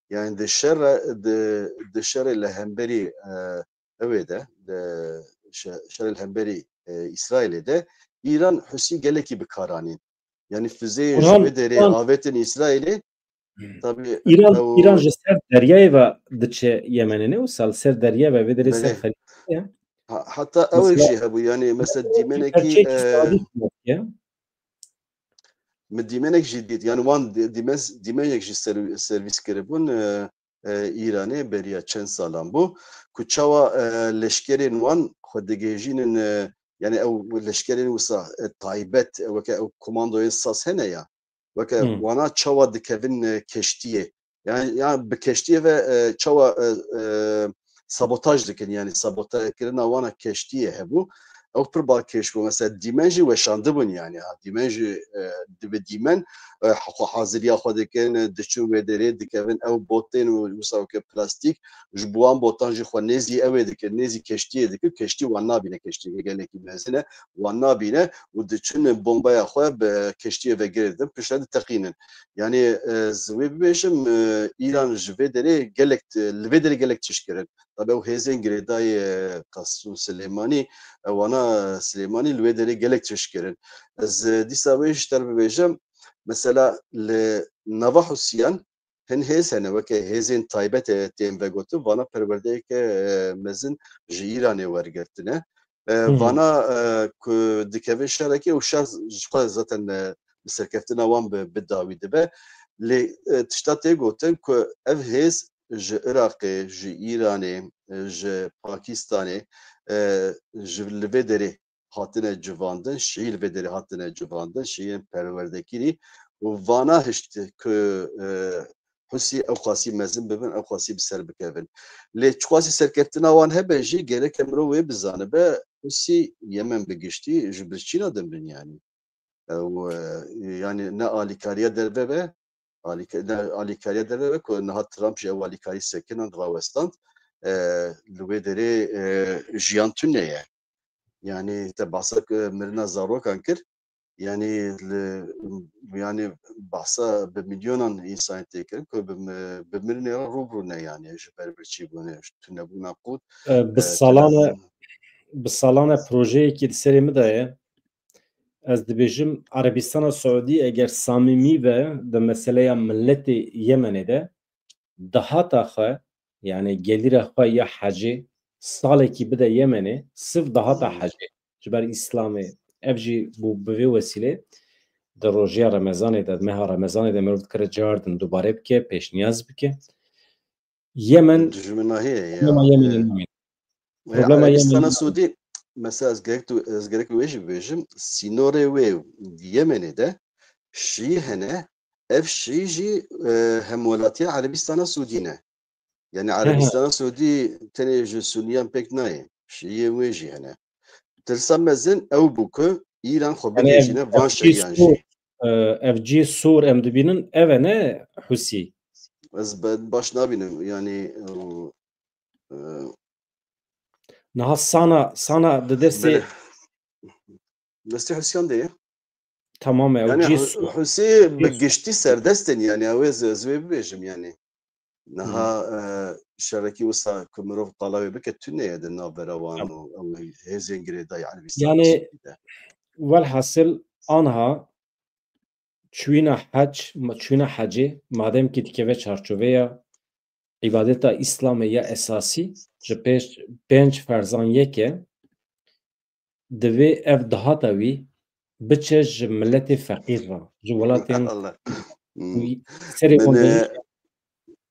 Yani di şerre, di, di şerê li hemberî, e, ewê de, di şe-, şerê li hemberî, e, Îsraîlê de Îran Husî gelekî bi kar anîn. Yani fizeyê ji Burhan, vê derê Burhan. avêtin Îsraîlê, Hmm. Tabii, Îran, ew Îran ji ser deryayê ve diçe Yemenê ne wisa li ser derya ve vê derê ser Belê. Xelîcê ye. Ha-, heta ew Mesela, jî hebû, yani mesela dîmenekî, perçeyekî e, sadî ye. Min dîmenek jî dît, yani wan dî-, dîmes-, dîmenek jî ser-, servîs kiribûn, e, e, Îranê beriya çend salan bû, ku çawa, e, leşkerên wan xwe digihîjînin, e, yani ew leşkerên wisa, e, taybet, e, weke ew komandoyên sas hene ya, weke Hmm. wana çawa dikevin, e, keştiyê. Yani, ya bi keştiyê ve, e, çawa, e, e, sabotaj dikin, yani sabotajkirina wana keştiyê hebû. Ew pir balkêş bû. Mesela dîmen jî weşandibûn yani. Ha, dîmen jî, e, dibe dîmen, e, xwe haziriya xwe dikin, e, diçin wê derê dikevin ew botên û wisa weke plastîk, ji bo wan botan jî xwe nêzî ew ê dikin, nêzî keştiyê dikin. Keştî wan nabîne, keştiyê gelekî mezin e, wan nabîne û diçin bombeya xwe bi keştiyê ve girêdin, piştre diteqînin. Yani, e, ez wê bibêjim, e, Îran ji vê derê gelek, li vê derê gelek tişt kirin. Tabi ew hêzên girêdayî, e, Qasûm Silêmanî, e, wana Silêmanî li wê derê gelek tişt kirin. Ez, e, dîsa wê ji te re bibêjim, mesela li nava Husiyan hin hêz hene, weke hêzên taybet e tên vegotin, vana perwerdeyeke, e, mezin ji Îranê wergirtine. E, Hı hı. Vana, e, ku dikeve şerekê û şer ji xwe zaten, e, bi serkeftina wan bi, bi dawî dibe. Lê, e, tişta tê gotin ku ev hêz ji Iraqê, ji Îranê, e, ji Pakistanê, e, ji li vê derê hatine civandin, şîî li vê derê hatine civandin, şîîyên perwerdekirî û vana hişt ku, e, Husî ew xasî mezin bibin, ew xasî bi ser bikevin. Lê çiqasî serkeftina wan hebe jî gereke mirov wê bizanibe, Husî Yemen bi giştî ji birçîna din bin yani. Ew, e, yani ne alîkariya derve be, alîka-, ne alîkariya derve be ku niha Trump jî ew alîkarî sekinand, rawestand, e, li wê derê, e, jiyan tune ye. Yani te bahsa, e, mirina zarokan kir. Yani li, yani bahsa bi milyonan însanê tê kirin ku bi mi-, bi mirinê re rû bi rû ne yani ji ber birçîbûnê, ji tunebûna qût. E, bi E, salan e, tele- bi salan e projeyekî di serê min de ye. Ez dibêjim Erebistana Siûdî eger samîmî be di meseleya miletê Yemenê de, dahata xwe, yani gelîra xwe ya hecê salekî bide Yemenê, sirf dahata Hmm. hecê. Ji ber Îslamê. Ev jî bû bi vê wesîlê di rojiya Remezanê de, meha Remezanê de mirov dikare cardin dubare bike, pêşniyaz bike. Yemen, Dijminahî ye ya. problema Yemenê E, namîne. Ya Problema Erebistana Yemenê Siûdî, mesela ez gerek tu, ez gerek wê jî bibêjim, sînorê wê Yemenê de şîî hene, ev şîî jî, e, hemwelatiya Erebistana Siûdî ne. Yani Hı hı. Erebistana Siûdî tenê ji Suniyan pêk nayê. Şîiyên wê jî hene. Tirsa mezin ew bû ku Îran xwe Yani ev, bigihîjîne ev van cî şeriyan sor, jî. e, ev cî sor em dibînin, ev e ne Husî. Ez be-, baş nabînim. Yani, e, e, Niha sana, sana di destê Belê. Destê Husîyan de ye. Tamam e, Yani cî Hu-, sor. Husî bi Cî sor. giştî serdest in yani, ew ê ez, ez wê bibêjim yani. Niha, Hmm. e, şerekî wisa ku mirov qala wê bike tune ye di navbera wan Tamam. û ew hêzên girêdayî Erebistana Yani, Siûdî de. Welhasil anha çûyîna hec, ma-, çûyîna hecê, madem ki dikeve çarçoveya îbadeta Îslamê ya esasî, ji pêş pênc ferzan yek e, divê ev dahata wî biçe ji miletê feqîr re, ji welatên Allah. Hmm. wî serê Min, wan e, de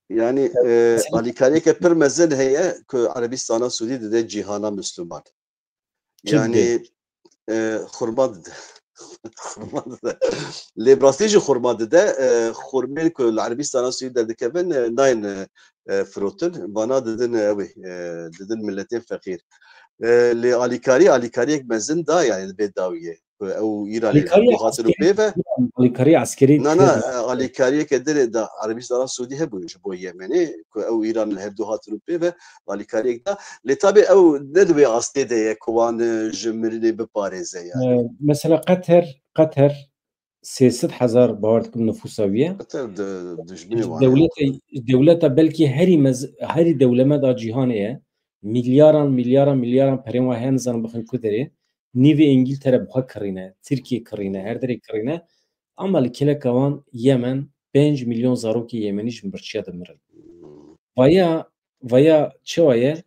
yani, e, Mesela alîkariyeke pir mezin heye ku Erebistana Siûdî dide cîhana Misliman. Çi Yani, dide? e, xurma dide. Xurma dide. Lê bi rastî jî xurma dide. E, xurmên ku li Erebistana Siûdî derdikevin, e, nayên, e, e, firotin. Vana didin, e, ew ê, e, didin miletên feqîr. E, lê alîkarî, alîkariyek mezin da, yani, bê dawiyê. Ku ew Îranê Alîkariya hevdu hatin û eskerî, pê ve. Alîkariya eskerî Na, na, kir. e, alîkariyeke dirê da Erebistana Siûdî hebû ji bo Yemenê, ku ew Îran li hevdu hatin û pê ve alîkariyek da. Lê tabî ew ne di wê astê de ye ku wan, e, ji mirinê biparêze yani. E, mesela Qeter, Qeter sê sed hezar bawer dikim nifûsa wî ye. Beter di dijminê Ji wan dewleta, dewleta belkî herî mez, herî dewlemend a cîhanê ye. Milyaran, milyaran, milyaran perên wa heye nizanin bixin ku derê. Nîvê Îngiltere bi xwe kirîne, Tirkiye kirîne, her derê kirîne. Ama li keleka wan Yemen pênc milyon zarokê Yemenî ji birçiya dimirin. Vaya, vaya çawa ye?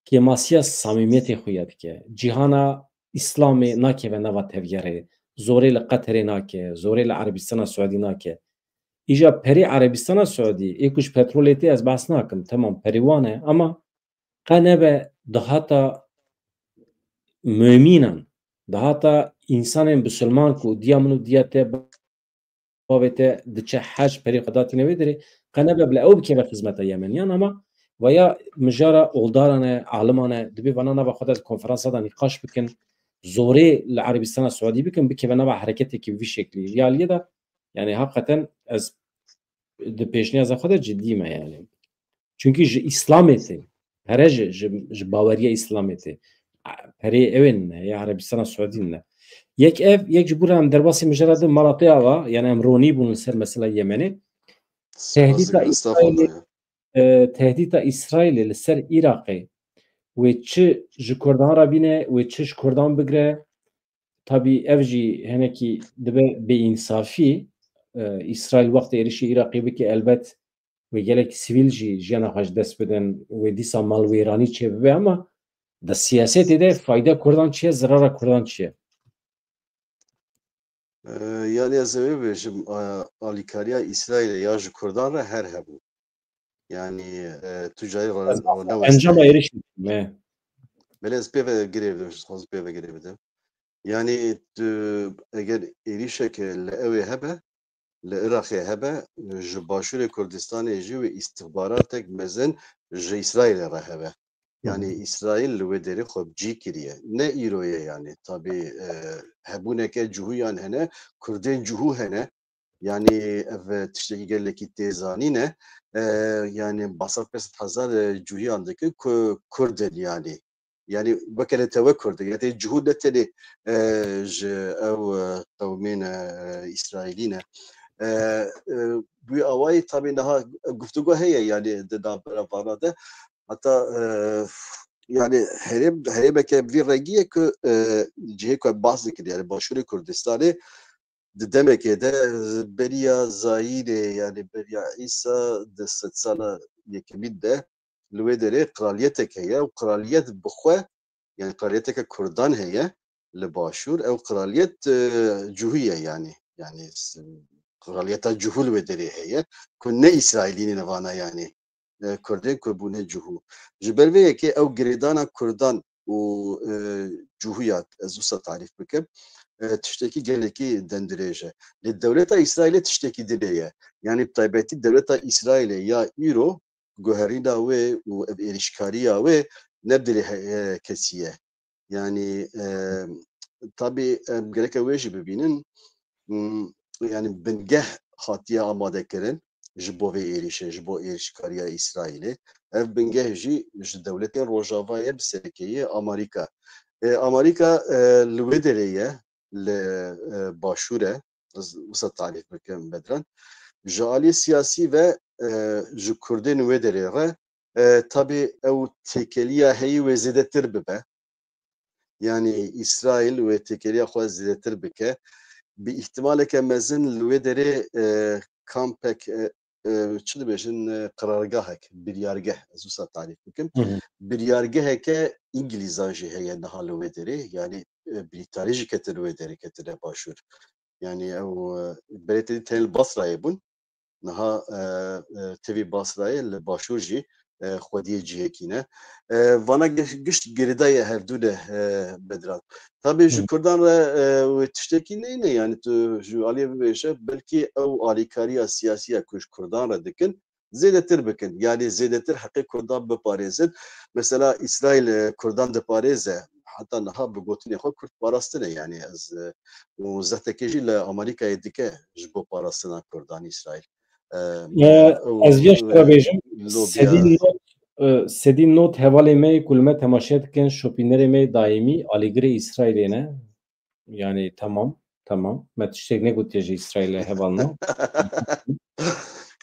Kêmasiya samîmiyetê xuya dike. Cîhana Îslamê nakeve nava tevgerê. Zorê li Qeterê nake, zorê li Erebistana Siûdî nake. Îja perê Erebistana Siûdî, ê ku ji petrolê tê ez behs nakim, temam perê wan e, ama qe nebe dahata mumînan, dahata însanên bisilman ku diya min û diya te, bavê te diçe hec, perê xwe datîne wê derê, qe nebe bila ew bikeve xizmeta Yemeniyan, ama vaya mijara oldaran e, aliman e, dibê vana nava xwe de di konferansa de nîqaş bikin, zorê li Erebistana Siûdî bikin, bikeve nava hereketekî bi vî şeklî. Realiyê de, yani, heqeten ez di pêşniyaza xwe de cidî me, yani. Çünkü ji Îslamê tê. Pere ji, ji, ji baweriya Îslamê tê. Perê ew ên ne, ya Erebistana Siûdî ne. Yek ev, yek ji bo re em derbasî mijara di mala te ava, yani em ronî bûn li ser mesela Yemenê. Tehdîta Îsraîlê, e, tehdîta Îsraîlê li ser Iraqê, wê çi ji Kurdan re bîne, wê çi ji Kurdan bigre, tabî ev jî hinekî dibe bêînsafî. E, Îsraîl wextê êrişî Iraqê bike, elbet wê gelek sivîl jî jiyana xwe ji dest bidin, wê dîsa malwêranî çêbibe, ama di siyasetê de fayda Kurdan çi ye, zirara Kurdan çi ye? E, yani ez ê wê bêjim, e, alîkariya Îsraîlê ya ji Kurdan re her hebû. Yani, e, tu carî re, re ne Encama êrişî me. Belê ez pê ve girê bidim, ji xwe pê ve girê bidim. Yani tu, eger êrişeke li ewê hebe, li Iraqê hebe, ji Başûrê Kurdistanê jî wê îstixbaratek mezin ji Îsraîlê re hebe. Yani Îsraîl li wê derê xwe bi cî kiriye. Ne îro ye yani. Tabî, e, hebûneke cihûyan hene, Kurdên cihû hene. Yani ev tiştekî gelekî tê zanîne. E, yani basa pênc sed hezar, e, cihûyan dikin ku Kurd in yani. Yani weke netewe Kurd in. Yani cihû ne tenê, e, ji ew, e, qewmên, e, Îsraîlî ne. E, e, bi wî awayî tabî niha guftûgo heye yani di navbera vana de. Heta, e, yani herêm, herêmeke vî rengî ye ku, e, cihê ku em bahs dikin, yani Başûrê Kurdistanê di demekê de, e, beriya Zayînê, yani beriya Îsa di sedsala yekemîn de li wê derê qiraliyetek heye û qiraliyet bi xwe, yani qiraliyeteke Kurdan heye li Başûr, ew qiraliyet, e, cihû ye yani. Yani s-, qiraliyeta cihû li wê derê heye ku ne Îsraîlî ne vana yani. E, Kurdên ku bûne cihû. Ji ber vê yekê ew girêdana Kurdan û, e, cihûya, ez wisa tarîf bikim, e, tiştekî gelekî demdirêj e. Lê dewleta Îsraîlê tiştekî dinê ye. Yani bi taybetî dewleta Îsraîlê ya îro guherîna wê û ev êrîşkariya wê ne bi dilê he-, e, kesî ye. Yani, e, tabî em gereke wê jî bibînin. Hmm, yani bingeh hatiye amade kirin ji bo vê êrîşê, ji bo êrîşkariya Îsraîlê. Ev bingeh jî ji dewletên Rojava ye, bi serkeyê Amerîka. E, Amerîka, e, li wê derê ye, li, e, Başûr e. Ez wisa tarîf bikim, Bedran. Ji alî siyasî ve, e, ji Kurdên wê derê re, e, tabî ew têkeliya heyî wê zêdetir bibe. Yani Îsraîl wê têkeliya xwe zêdetir bike. Bi îhtimaleke mezin li wê derê, e, kampek, e, e, çi dibêjin, e, qirargahek, biryargeh, ez wisa tarîf bikim. Hı hı. Biryargeheke Îngilîzan jî heye niha li wê derê. Yani, e, Brîtanî jî ketin wê derê, ketine Başûr. Yani ew, e, berê te dî tenê li Basrayê bûn. Niha, e, e, tevî Basrayê li Başûr jî, e, xwediyê cihekî ne. E, vana giş-, gişt girêdayê hevdû ne, e, Bedran. Tabî ji Hı. Kurdan re, e, wê tiştekî neyne, yani tu ji aliyê bibêje, belkî ew alîkariya siyasî ya ku ji Kurdan re dikin, zêdetir bikin. Yani zêdetir heqê Kurdan biparêzin. Mesela Îsraîl, e, Kurdan diparêze, heta niha bi gotinê xwe Kurd parastine. Yani ez, e, û zehtekê jî li Amerîkayê dike ji bo parastina Kurdan Îsraîl. E, E, ew, ez vê ji te re bêjim, lobiya sedî not, e, sedî not hevalê me yê ku li me temaşe dikin, şopînerê me yê daîmî, alîgirê Îsraîlê ne. Yani temam. Tamam. Me tiştek negotiye ji Îsraîlê hevalno.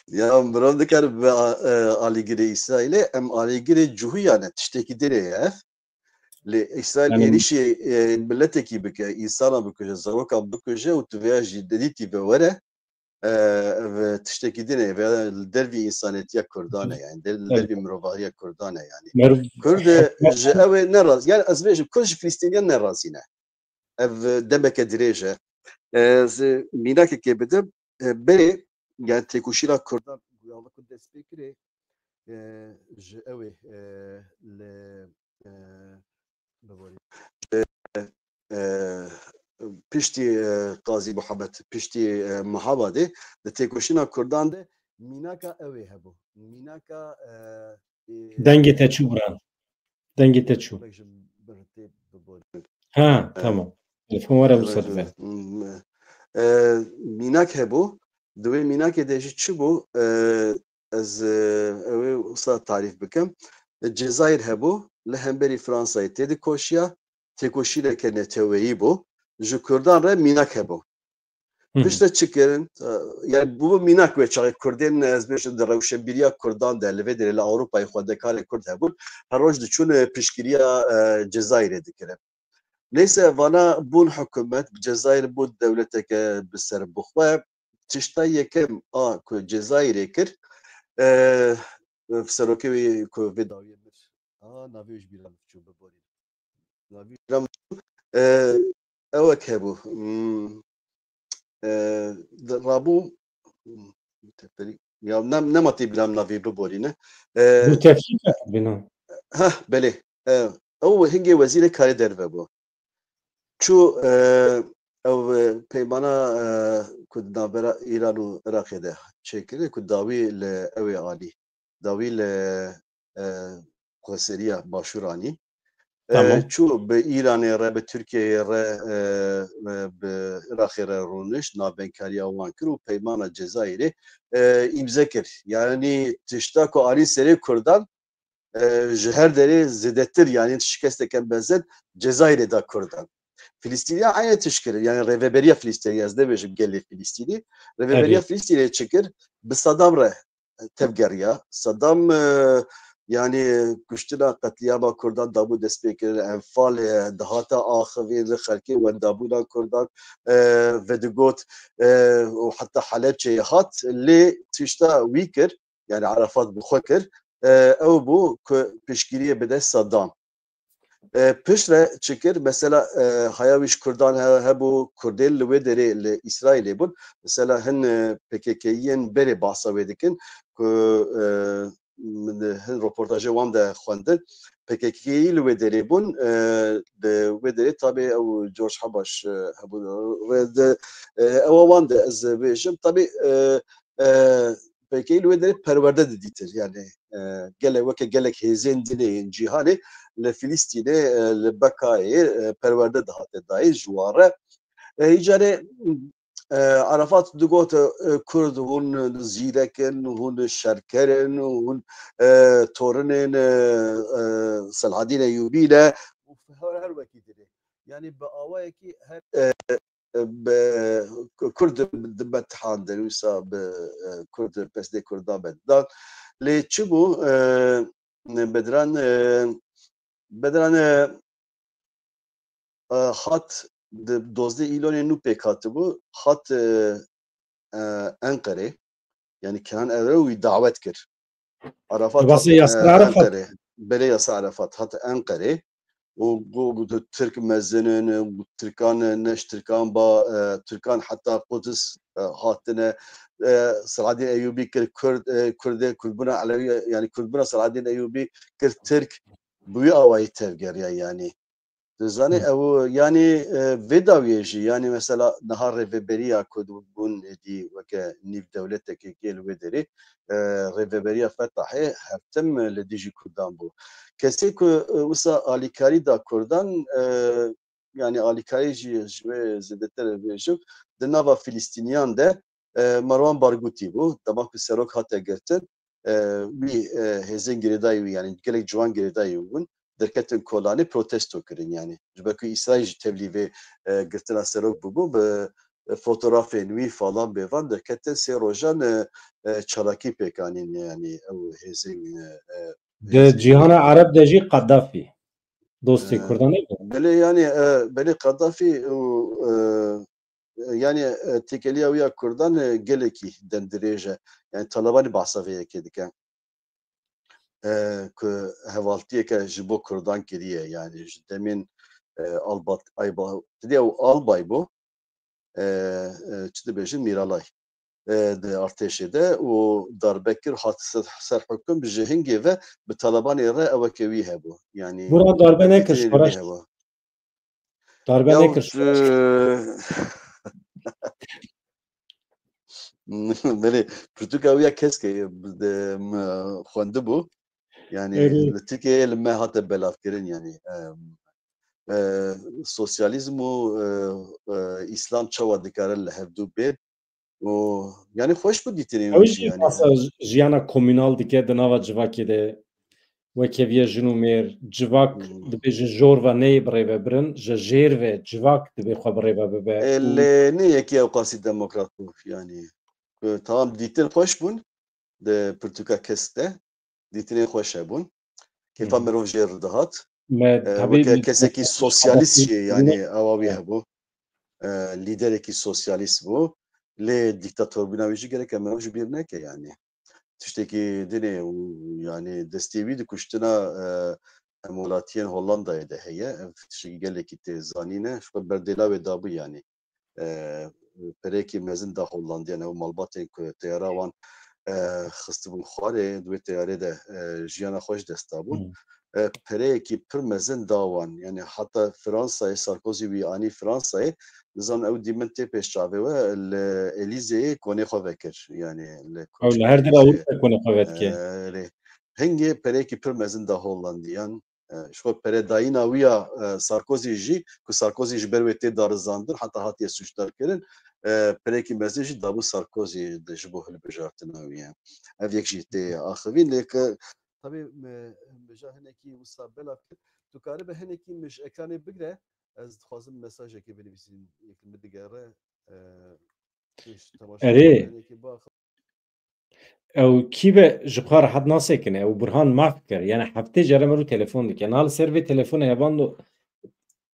Ya mirov dikar bi e, alîgirê Îsraîlê, em alîgirê cihûya ne, tiştekî din e ev. Lê Îsraîl Yani- êrişê e, miletekî bike, însana bikuje, zarokan bikuje û tu vêya jî dedîtî ve were, e, ev tiştekî din e, vêya li dervî însanetiya Kurdan e, yani der- li Evet. dervî mirovahiya Kurdan e yani. Merv- Kurd e, ji ew ê neraz, yani ez bêjim Kurd ji Filistîniyan nerazî ne. Ev demeke dirêj e. E, ez mînakekê bidim. E, berê, yani têkoşîna Kurdan ya wekî dest pê kirê, e, ji ew ê, e, li, e, biborî. E, e, piştî e, Qazî Muhammed, piştî e, Mehabadê, di têkoşîna Kurdan de mînaka ew ê hebû. Mînaka e, e, Dengê te çû, Buran. Dengê te çû. Bek ji bir tê biborî. Ha, E, tamam. Telefon were bu e, sefer. e, mînak hebû. Di wê mînakê de jî çi bû? E, ez e, ew ê wisa tarîf bikim. Cezayir hebû, li hemberî Fransayê têdikoşiya, têkoşîneke neteweyî bû. Ji Kurdan re mînak hebû. Hı hı. Piştre çi kirin? E, yani bû mînak wê çaxê Kurdên, ez bêjim, di rewşenbîriya Kurdan de, li vê derê li Ewropayê xwendekarê Kurd hebûn. Her roj diçûn e, piştgiriya e, Cezayirê dikirin. Neyse, vana bûn hikûmet, Cezayir bû dewleteke bi ser bixwe. Tişta yekem a ku Cezayirê kir, e, serokê wê ku vê dawiyê mir. A, navê wê ji bîra min çû, biborî. Navê wê ji bîra min çû. E, ewek hebû. Hmm, e, di- rabû. Hmm, Bouteflika. Ya ne, nema tê bîra min navê, biborîne. E, Bouteflika bîna. Heh, belê. E, ew hingê wezîrê karê derve bû. Çû e, ew e, peymana e, ku di navbera Îran û Iraqê de çêkirî, ku dawî li ew ê anî. Dawî li e, Xweseriya Başûr anî. E, Tamam. Çû bi Îranê re, bi Tirkiyeyê re, e, e, bi Iraqê re rûnişt, navbenkariya wan kir û peymana Cezayirê e, îmze kir. Yani tişta ku anî serê Kurdan e, ji her derê zêdetir, yani şikesteke mezin Cezayirê da Kurdan. Filistîniya eynî tişt kirin, yani rêveberiya Filistînî, ez nebêjim gelê Filistînî, rêveberiya Evet. Filistînê çi kir? Bi Saddam re tevgeriya. Saddam e, yani kuştina, qetlîama Kurdan dabû destpêkirin, Enfalê dihata axivîn, xelkê wendabûna Kurdan e, vedigot e, û heta Helepçeyê hat, lê tişta wî kir, yani Arafat bi xwe kir, e, ew bû ku piştgiriyê bide Saddam. E, piştre çi kir? Mesela e, haya wî ji Kurdan he- hebû, Kurdên li wê derê li Îsraîlê bûn. Mesela hin e, P K K'yên berê bahsa wê dikin ku e, min hin roportajê wan de xwendin. P K K'yî li wê derê bûn, e, di wê derê tabê ew George Habaş e, hebûn. Rê de, e, ewa wan de ez bêjim. Tabê e, e, P K K'yî li wê derê perwerde didîtir. Yani e, gelek weke gelek hêzên din ên cîhanê li Filistînê, e, li Bekayê e, perwerde dihate dayîn ji wan re. E, îcarê e, Arafat digot, e, Kurd hûn zîrek in, hûn şerker in, hûn e, torinên e, e, Selahedîn Eyûbî ne. Û her, her wekî dinê. Yani bi awayekî her e, e, bi, Kurd di me tihandin, wisa bi e, Kurd, pestê Kurdan me dan. Lê çi bû? E, Bedran, e, Bedran e, e, hat di dozdeh îlonê nû pêk hatibû, hat e, e, Enqerê, yani Kenan Evra wî dawet kir. Arafat Di basê hat, Yasir e, Arafat. Enqerê, belê Yasir Arafat hat Enqerê û got, got, Tirk mezin in, got, Tirkan, ne ji Tirkan ba, e, Tirkan heta Quds e, hatine. E, Selahaddin Eyûbî kir Kurd, e, Kurdê, Kurdbûna Elewî, yani Kurdbûna Selahaddin Eyûbî kir Tirk, bi wî awayî tevgeriya yani. Dizanî Hı. Ew yani e, vê dawiyê jî, yani mesela niha rêveberiya ku bûn êdî weke nîv dewletekê kê li wê derê, e, rêveberiya Fetahê her tim li dijî Kurdan bû. Kesê ku e, wisa alîkarî da Kurdan, e, yani alîkarî jî ji wê zêdetir bêjim, di nava Filistîniyan de e, Marwan Bargûtî bû. Dema ku serok hate girtin, e, wî e, hêzên girêdayî wî, yani gelek ciwan girêdayî wî bûn. derketin kolanê protesto kirin yani. Ji ber ku Îsraîl jî tevlî vê, e, girtina serok bûbû, bi, e, fotografên wî falan bêvan derketin sê rojan, e, e, çalakî pêk anîn yani ew hêzên, e, e, Di hêzên cîhana Ereb de jî Qedafî dostê Kurdan e. Belê yani, e, belê Qedafî û, e, yani, e, têkiliya wî ya Kurdan, e, gelekî demdirêj e. Yani Talebanî behsa vê yekê dike. E, ku hevaltiyeke ji bo Kurdan kiriye. Yani ji demên, e, Albat, Ayba, tu dê ew albay bû. E, e, çi dibêjin, Mîralay. E, di artêşê de û darbe kir, hat ser, ser hukum, ji hingê ve bi Talebanê re eweke wî hebû. Yani Bura darbe nekir, dîtinê wî hebû. Darbe Ya, nekir. e, Belê, pirtûka wî ya kesk e, de, me xwendibû. Yani Evet. li Tirkiyeyê li me hate belavkirin yani. Em, e, sosyalîzm û, e, e, Îslam çawa dikare li hevdû bên? Û yani xweş bû dîtinên Ew wî jî jî yani. Masa j-, jiyana komînal dike di nava civakê de. Weke viye jin û mêr, civak Hmm. dibê ji jor ve neyê bi rê ve birin, ji jêr ve civak dibê xwe bi rê ve bibe. E, Û lê ne yekî ew qasî demokrat bû yani. E, tamam dîtin xweş bûn di pirtûka kesk de. Dîtinên xweş hebûn. Kêfa Hı hı. mirov jê re dihat. Me E, tabii weke bir kesekî sosyalîst jî yani ewa wî Evet. hebû. E, lîderekî sosyalîst bû. Lê dîktatorbûna wî jî gereke mirov ji bîr neke yani. Tiştekî din e û yani destê wî di kuştina, e, hemwelatiyên Hollandayê de heye. Ev tiştekî gelekî tê zanîne. Ji xwe berdêla wê dabû yani. E, pereyekî mezin da Hollandiyan, ew malbatên ku teyara wan, e, xistibûn xwarê, di wê teyarê de, e, jiyana xwe ji dest dabûn. Hmm. E, pereyekî pir mezin da wan. Yani heta Fransayê, Sarkozy wî anî Fransayê, dizan ew dîmin tê pêş çavê we, li Elîzeyê konê xwe vekir. Yani li Ew li her dera Ewropa konê xwe vedike. E, lê hingê pereyekî pir mezin da Hollandiyan. E, ji xwe peredayîna wî ya, e, Sarkozy jî, ku Sarkozy ji ber wê tê darizandin, heta hatiye sûcdar kirin, e, perekî mezin jî dabû Sarkozy de ji bo hilbijartina wî ye. Ev yek jî tê axivîn, lê ke tabî me, me ja hinekî wisa belav kir. Tu karibe hinekî min ji ekranê bigre, ez dixwazim mesajekê binivîsim, yek li min digere, e, pêş temaşe Erê. Hinekî baxivin. Ew kî be ji xwe rehet nasekine, ew Burhan maf kir. Yani heftê care me rû telefon dike. Niha li ser vê telefonê hevan do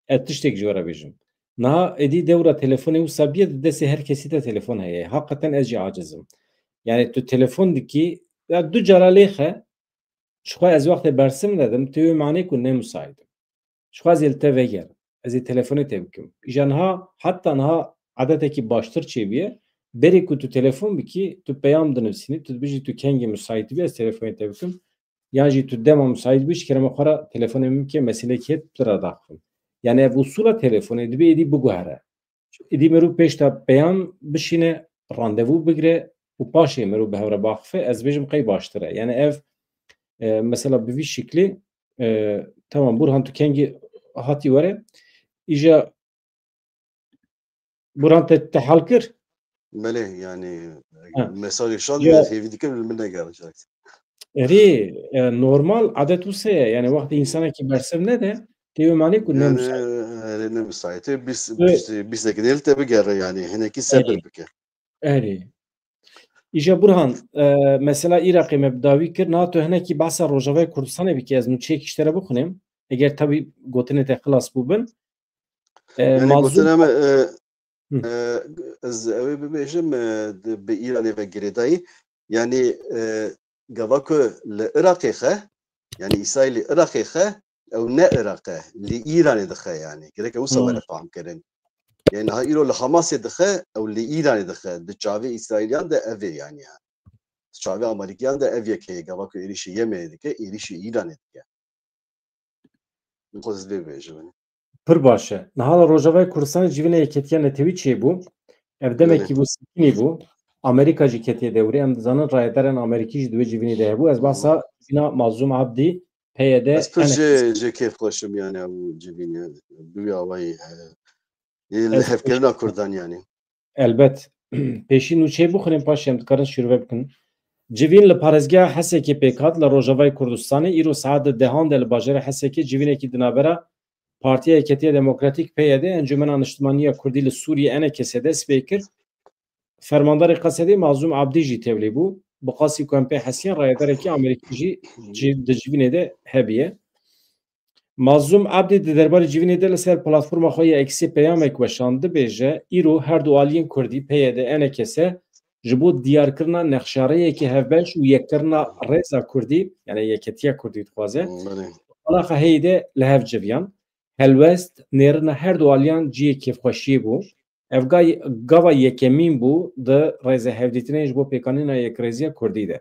ez tiştek ji we re bêjim. Niha êdî dewra telefonê wisa bîye, di destê her kesî de telefon heye. Haqiqeten ez jî aciz im. Yani tu telefon dikî, ya du cara lêxe, ji xwe ez wextê bersiv nedim, tu wê manê ku ne musait im. Ji xwe ez ê li te vegerim. Ez ê telefonê te bikim. Îja niha, heta niha edetekî baştir çêbûye. Berê ku tu telefon bikî, tu peyam dinivîsînî, tu dibêjî tu kengî musait bî, ez telefonê te bikim. Yan jî tu dema musait bû, ji kerema xwe re telefonê min bike, meselekî heye tu re daxivim. Yani ev usula telefonê dibê êdî biguhere. Êdî mirov pêş de peyam bişîne, randevû bigire û paşê mirov bi hev re biaxife, ez bêjim qey baştir e. Yani ev, e, mesela bi vî şiklî, e, tamam, Burhan, tu kengî hatî were, îja Burhan te, te hal kir? Belê, yani Ha. mesajê şand Ya. hêvî dikim li min negere. Erê, e, normal adet wisa ye. Yani wextê insanekî bersiv nede, tê wê manê ku ne Yani, müsait. Erê ne müsait. Bîst, Ve bîst, bîst sekî nêl te bigere yani. Hinekî sebir Erê. bike. Erê. Îja Burhan, e, mesela Iraqê me bi dawî kir, niha tu hinekî behsa Rojavayê Kurdistanê bike, ez nûçeyekî ji te re bixwînim. Eger tabî gotinê te xilas bûbin. E, Yani mazlûm gotina me, e, Hı. e, ez ew ê bibêjim, e, di, bi Îranê ve girêdayî. Yani, e, gava ku li Iraqê xe, yani Îsraîlî Iraqê xe, ew ne Iraq e, li Îranê dixe yani. Gerek ew wisa Hmm. were fehmkirin. Yani niha îro li Hamasê dixe, ew li Îranê dixe. Di çavê Îsraîliyan de ev ê yani. Di çavê Amerîkiyan de ev yek heye. Gava ku êrîşî Yemenê dike, êrîşî Îranê dike. Min xwe ez vê bêjim. Pir baş e. Niha li Rojavayê Kurdistanê civîna Yeketiya Netewî çêbû. Ev demekî Belê. bû, sekinî bû. Amerîka jî ketiye dewrê. Em dizanin rayedarên Amerîkî jî di wê civînê de hebû. Ez Hmm. behsa civîna Mazlûm Abdî, P Y D, Ez pir N S S. jê, jê kêfxweş im yani ew civînê. Bi wî awayî, e, ê li Ez hevkirina Kurdan yani. Elbet. Pêşî nûçeyê bixwînin, paşê em dikarin şîrove bikin. Civîn li parêzgeha Hesekê pêk hat li Rojavayê Kurdistanê. Îro saet di dehan de li bajêra Hesekê civînekî di navbera Partiya Yeketiya Demokratîk, P Y D, Encûmena Niştimanî ya Kurdî li Sûriyê, E N K S, dest pê kir. Fermandarê Qesedê Mazlûm Abdî jî tevlî bû. Bi qasî ku em pê hesiyan, rayedarekî Amerîkî jî ci-, di civînê de hebiye. Mazlûm Abdî di derbarê civînê de li ser platforma xwe ya Eksê peyamek weşand, dibêje, îro her du aliyên Kurdî, P Y D, E N K S, ji bo diyarkirina nexşareyeke hevbeş û yekkirina rêza Kurdî, yani yeketiya Kurdî dixwaze, Belê. qalaxa heyî de li hev civiyan. Helwest nêrina her du aliyan cihê kêfxweşiyê bû. Ev gay-, gava yekemîn bû di rêzehevdîtinê ji bo pêkanîna yekrêziya Kurdî de.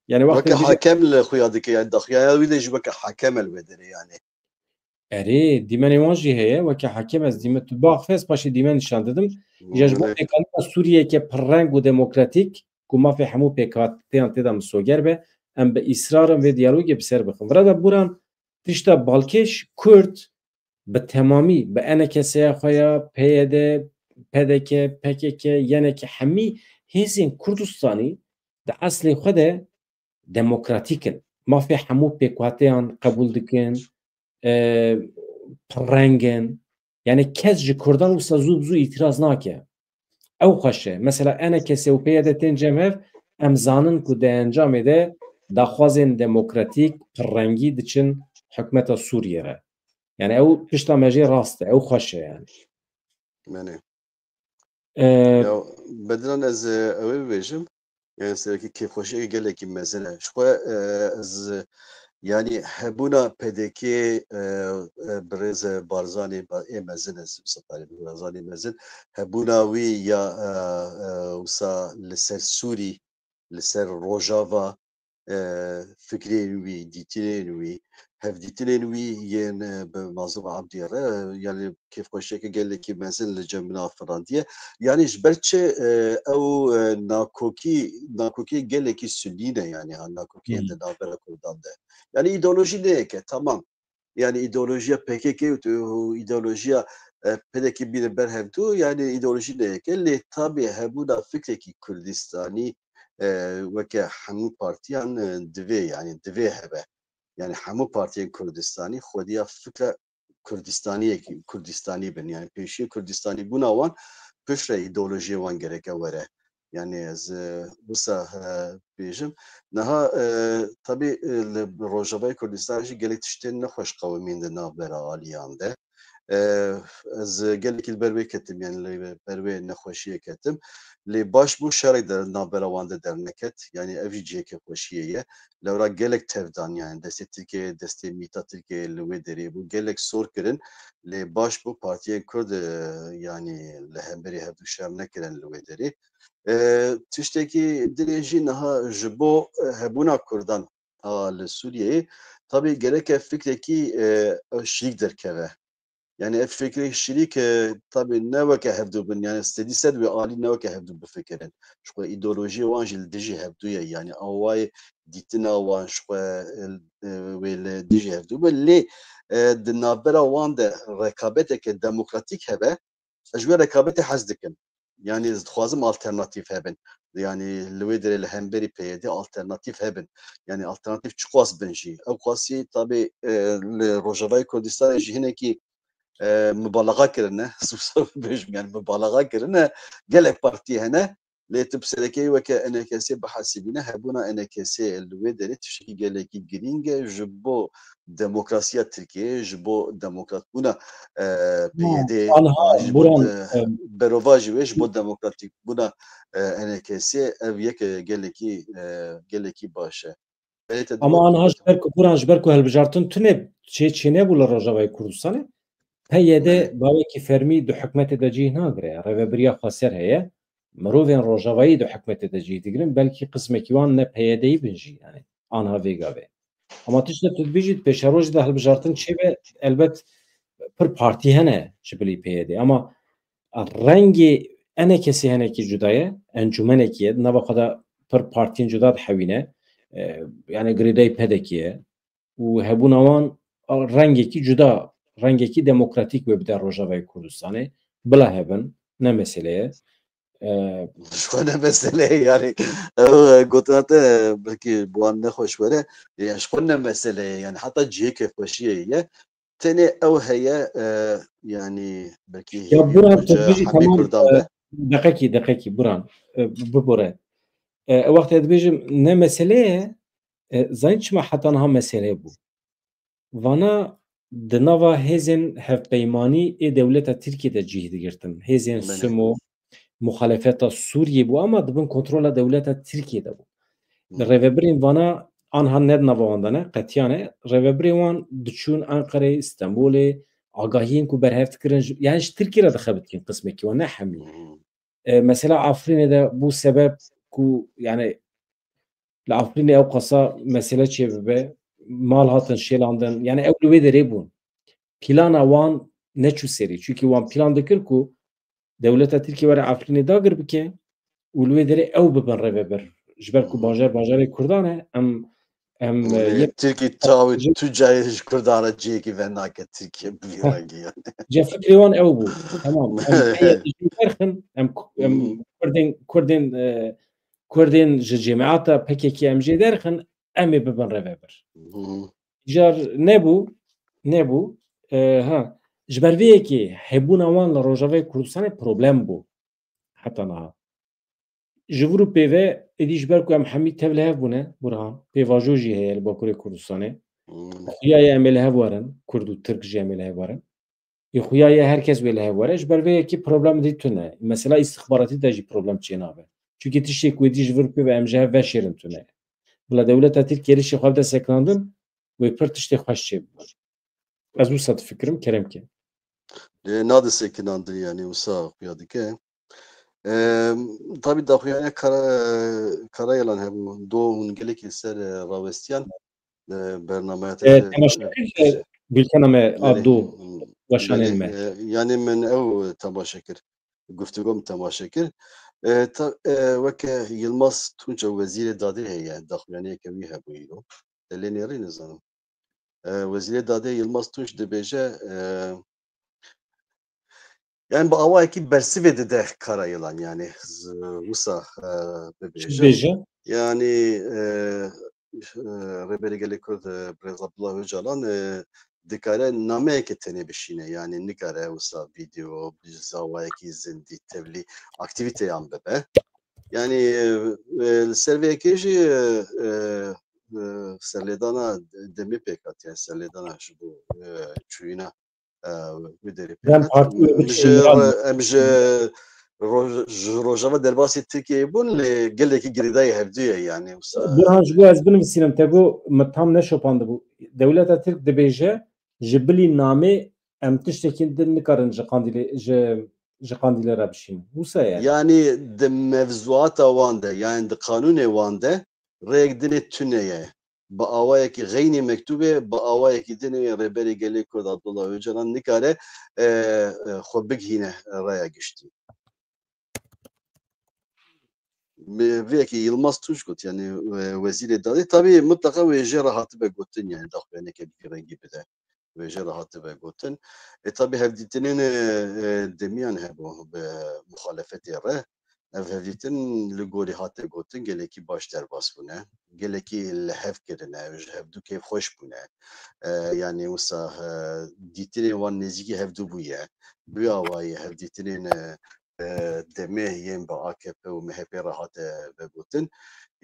Yani wextê Weke dibêje hakem li xuya dike, yani daxuyaya wî de jî weke hakem e li wê derê yani. Erê, dîmenê wan jî heye, weke hakem ez dîme tu baxfes paşê dîmen nîşan didim. Îja ji bo Belê. pêkanîna Sûriyeyeke pirreng û demokratîk, ku mafê hemû pêkhateyan tê de misoger be, em bi îsrar in vê diyalogê bi ser bixin. Vira de Buran, tişta balkêş, Kurd bi temamî, bi E N K S ya xwe ya, P Y D, P D K, P K K, Y N K, hemî hêzên Kurdistanî di eslê xwe de demokratîk in. Mafê hemû pêkhateyan qebûl dikin, e, pirreng in. Yani kes ji Kurdan wisa zû bi zû îtiraz nake. Ew xweş e. Mesela E N K S û P Y D tên cem hev, em zanin ku di encamê de daxwazên demokratîk, pirrengî diçin hikûmeta Sûriyê re. Yani ew tişta me jê rast e, ew xweş e yani. Belê. E, Ya, Bedran, ez, e, ew ê bibêjim. Yani serekî kêfxweşiyeke gelekî mezin e. Ji xwe, e, ez, e, yani hebûna P D K, e, e, birêz Barzanî ba-, ê mezin e, wisa tarî bi Barzanî mezin. Hebûna wî ya, e, e, wisa li ser Sûrî, li ser Rojava, e, fikrên wî, dîtinên wî, hevdîtinên wî yên, e, bi Mazlûm Abdî re, e, yani kêfxweşiyeke gelekî mezin li cem min afirandiye. Yani ji ber çi, e, ew, e, nakokî, nakokî gelekî sunî ne yani, ha, nakokî Hmm. di navbera Kurdan de. Yani îdeolojî ne yek e, tamam. Yani îdeolojiya P K K û, û îdeolojiya, e, P D K bîne ber hevdû, yani îdeolojî ne yek e. Lê tabî hebûna fikrekî Kurdistanî, e, weke hemû partiyan, e, divê, yani divê hebe. Yani hemû partiyên Kurdistanî xwediya fikra Kurdistaniyekî, Kurdistanî bin. Yani pêşiyê Kurdistanî bûna wan piştre îdeolojiyê wan gereke were. Yani ez, e, wisa, e, bêjim. Niha, e, tabî, e, li Rojavayê Kurdistan jî gelek tiştên nexweş qewimîn di navbera aliyan de. E, ez gelekî li ber wê ketim, yani li ber wê nexweşiyê ketim. Lê baş bû şerek der, navbera wan de derneket. Yani ev jî cihê kêfxweşiyê ye. Lewra gelek tev dan, yani destê Tirkiyeyê, destê mîta Tirkiyeyê li wê derê bû. Gelek sor kirin. Lê baş bû partiyên Kurd, e, yani li hemberî hevdû şer nekirin li wê derê. E, tiştekî din jî niha ji bo, e, hebûna Kurdan a li Sûriyeyê, tabî gereke fikrekî, e, şirîk derkeve. Yani ev fikrê şirîk, e, tabî ne weke hevdû bin, yani sedî sed wê alî ne weke hevdû bifikirin. Ji xwe îdeolojiyê wan jî li dijî hevdû ye. Yani awayê dîtina wan ji xwe, e, e, wê li dijî hevdû be. Lê, e, di navbera wan de rekabeteke demokratîk hebe, ez ji wê rekabetê hez dikim. Yani ez dixwazim alternatîf hebin. Yani li wê derê li hemberî P Y D alternatîf hebin. Yani alternatîf çiqas bin jî. Ew qasî tabî, e, li Rojavayê Kurdistanê jî hinekî, e, mubalaxa kirine. Bêjim yani mubalaxa kirine. Gelek partî hene. Lê tu bi serekeyî weke E N K S'ê bihesibîne, hebûna E N K S'ê li wê derê tiştekî gelekî girîng e ji bo demokrasiya Tirkiyeyê, ji bo demokratbûna, e, P Y D'ê, aniha jî bo Buran, de-, e, berovajî wê ji bo demokratîkbûna, e, E N K S'ê ev yek, e, gelekî, e, gelekî baş e. Belê te Ama dibû aniha ji ber ku Buran, ji ber ku hilbijartin tune çê çênebû li Rojavayê Kurdistanê, P Y D Belê. bawekî fermî di hikûmetê de cih nagire. Rêvebiriya xweser heye. Mirovên Rojavayî di hikûmetê de cih digirin. Belkî qismekî wan ne P Y D'yî bin jî, yani aniha vê gavê. Ama tişta tu dibêjî, di pêşerojê de hilbijartin çêbe, elbet pir partî hene ji bilî P Y D. Ama rengê E N K S'ê hinekî cuda ye, encûmenekî ye, di nava xwe de pir partiyên cuda dihewîne. E, yani girêdayî P D K'ê ye. Û hebûna wan, a, rengekî cuda, rengekî demokratîk wê bide Rojavayê Kurdistanê. Bila hebin, ne mesele ye. Ji xwe ne mesele ye, yani ew, e, gotina te, e, belkî bi wan nexweş were, yani ji xwe ne mesele ye, yani heta cihê kêfxweşiyê ye. Tenê ew heye, e, yani belkî Ya hêvî Buran, tu dibêjî hemî tamam, Kurdan e, be. Deqekî, deqekî Buran, e, bibore. E, ew wextê dibêjim ne mesele ye, e, zanî çima heta niha mesele bû? Vana di nava hêzên hevpeymanî ê dewleta Tirkiyê de cih digirtin. Hêzên Belê. Sumo, muxalefeta Sûriyê bû, ama di bin kontrola dewleta Tirkiyê de bû. Hmm. Rêvebirên vana anha ne di nava wan de ne, qetiya ne. Rêvebirên wan diçûn Enqereyê, Stenbolê, agahiyên ku berhev dikirin, ji, yani ji Tirkiyê re dixebitîn qismekî wan, ne hemî. Hmm. E, mesela Afrînê de bû sebeb ku, yani, li Afrînê ew qasa mesele çêbibe, mal hatin şêlandin, yani ew li wê derê bûn. Plana wan neçû serî. Çunkî wan plan dikir ku dewleta Tirkiyê were Afrînê dagir bike û li wê derê ew bibin rêvebir. Ji ber ku Hmm. bajar bajarê Kurdan e, em, em, Ee, e, yek Tirkî tawî tu cayê ji Kurdan re cihekî venake Tirkiye bi vî rengî yani. Ca fikrê wan ew bû. Tamam. Em heye jê derxin, em ku-, em Hmm. Kurdên, Kurdên, e, Kurdên ji cemaeta P K K em jê derxin, em ê bibin rêvebir. Hmm. Car nebû, nebû. E, ha. Ji ber vê yekê hebûna wan li Rojavayê Kurdistanê problem bû. Heta niha. Ji vir û pê ve, êdî ji ber ku em hemî tev li hev bûne, Burhan, pêvajo jî heye li Bakurê Kurdistanê. Hmm. Xuya ye em ê li hev werin, Kurd û Tirk jî em ê li hev werin. Ê xuya ye her kes wê li hev were, ji ber vê yekê problem dî tune. Mesela îstixbaratî de jî problem çênabe. Çunkî tiştê ku êdî ji vir pê ve em ji hev veşêrin tune. Bila dewleta Tirk êrişê xwe bide sekinandin, wê pir tiştê xweş çêbibe. Ez wisa difikirim, kerem ke. Lê nade sekinandin, yani wisa xuya dike. Em, tabî daxuyaniya Kara, Karayelan hebû. Do hûn gelekî ser, e, rawestiyan, e, bernameya te E, ji, temaşe kir, e, bültena me a belê, do hmm, weşanên belê, me. E, yani min ew temaşe kir. Guftûgo min temaşe kir. E, ta, e, weke Yilmaz Tunç, wezîrê dadê heye, daxuyaniyeke wî hebû îro. Te lê nêrî nizanim. E, Wezîrê Dadê Yilmaz Tunç dibêje, e, yani bi awayekî bersivê dide Karayelan, yani z-, wisa, e, bibêje. Çi dibêje? Yani, e, e, Rêberê Gelê Kurd, e, Birêz Abdullah Ocalan, e, dikare nameyeke tenê bişîne, yani nikare wisa vîdeo, bi zawayekî zindî, tevlî aktîvîteyan bibe. Yani, e, e, li ser vê yekê jî, e, e, e, serlêdana demê pêk hat, yani serlêdana ji bo, e, çûyîna, e, wê derê pêk Dem hat. Partî wê Em biçe ji, Îran. Em ji roj-, ji rojava derbasî Tirkiyeyê bûn, lê gelekî girêdayî hevdû ye, yani, wisa. Burhan, ji bo ez binivîsînim, te got, min tam neşopandibû. Dewleta Tirk dibêje, ji bilî namê em tiştekî din nikarin ji Qandîlê, ji, ji Qandîlê re bişînin. Wisa ye. Yani di mevzuata wan de, yani di qanûnê wan de rêyek dinê tune ye. Bi awayekî xeynî mektûbê, bi awayekî dinê Rêberê Gelê Kurd Abdullah Ocalan nikare, e, e, xwe bigihîne raya giştî. Vê yekê Yilmaz Tunç got, yani, e, wezîrê dadê, tabî mutlaka wê jê re hatibe gotin, yani, daxuyaneke bi vî rengî bide. Wê jê re hatibe gotin. E, tabî hevdîtinên, e, e, demiyan hebû bi muxalefetê re. Ev hevdîtin li gorî hate gotin, gelekî baş derbas bûne. Gelekî li hev kirine, ji hevdû kêfxweş bûne. E, yani, wisa, e, dîtinên wan nêzîkî hevdû bûye. Bi wî awayî hevdîtinên, e, e, demê yên bi A K P û M H P re hate vegotin.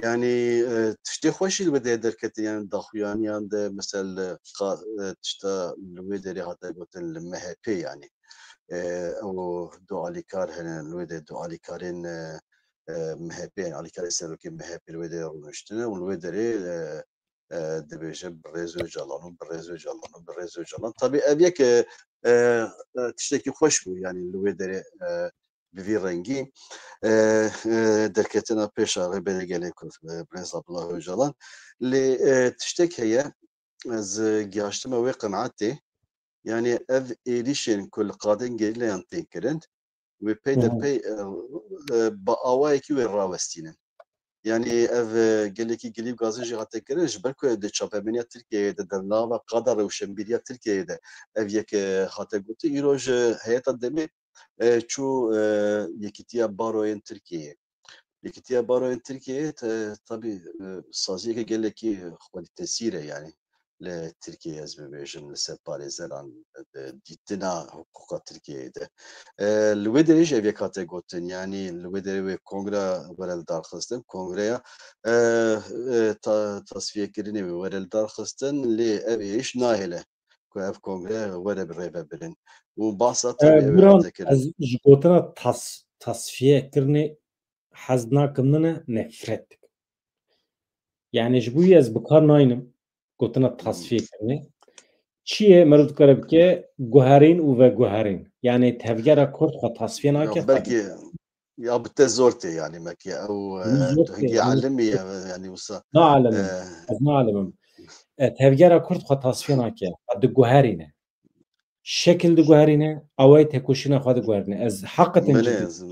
Yani, e, tiştê xweş jî li wê derê derketin, yani daxuyaniyan de, mesela, qa-, e, tişta li wê derê hate gotin li M H P, yani. E, ew du alîkar hene, li wê derê du alîkarên, e, e, M H P, yani alîkarê serokê M H P li wê derê rûniştine û li wê derê, e, e, dibêje, "Bi rêz Ocalan û bi rêz Ocalan û bi rêz Ocalan." Tabî ev yek, e, e, e, tiştekî xweş bû, yani li wê derê, e, bi vî rengî, e, e, derketina pêşa Rêberê Gelê Kurd, e, Birêz Abdullah Ocalan. Lê, e, tiştek heye, ez gihaştime wê qenaetê, yani ev êrîşên ku li qadên gerîlayan tên kirin, wê pey de Hı hı. pey, e, e, bi awayekî wê rawestînin. Yani ev, e, gelekî gilî û gazin jî hate kirin, ji ber ku di çapemeniya Tirkiyeyê de, di nava qada rewşenbîriya Tirkiyeyê de ev yek, e, hate gotin. Îro ji heyeta demê e, çû, e, Yekîtiya Baroyên Tirkiyeyê. Yekîtiya Baroyên Tirkiyeyê te, tabî, e, saziyeke gelekî xwelîtesîr e, yanî li Tirkiyeyê ez bibêjim, li ser parêzeran, e, dîtina hiqûqa Tirkiyeyê de. E, li wê derê jî ev yek hate gotin, yanî li wê derê wê kongra were li dar xistin, kongreya, e, e, ta-, tasfiyekirinê wê were li dar xistin, lê ev êş nahêle ku ev kongre were bi rêvebirin. Û bahsa E, tabî ew ê Buran, hate kirin. Ez ji gotina tas-, tasfiye kirinê hez nakim, nine nefret dikim. Yani ji bo wî ez bi kar naynim gotina tasfiye kirinê. Çi ye meriv dikare bike? Guherîn û veguherîn. Yani tevgera Kurd xwe tasfiye nake, Yok, xwe belkî ya bi te zor tê, yani belkî ew, Min e, zor tu tê, hingî yani elimî ye, yani wisa, Naelimim. e, Ez naelimim. E, tevgera Kurd xwe tasfiye nake. Xwe diguherîne. Şekil diguherîne, awayê têkoşîna xwe diguherîne. Ez heqeten Belê, jî ez,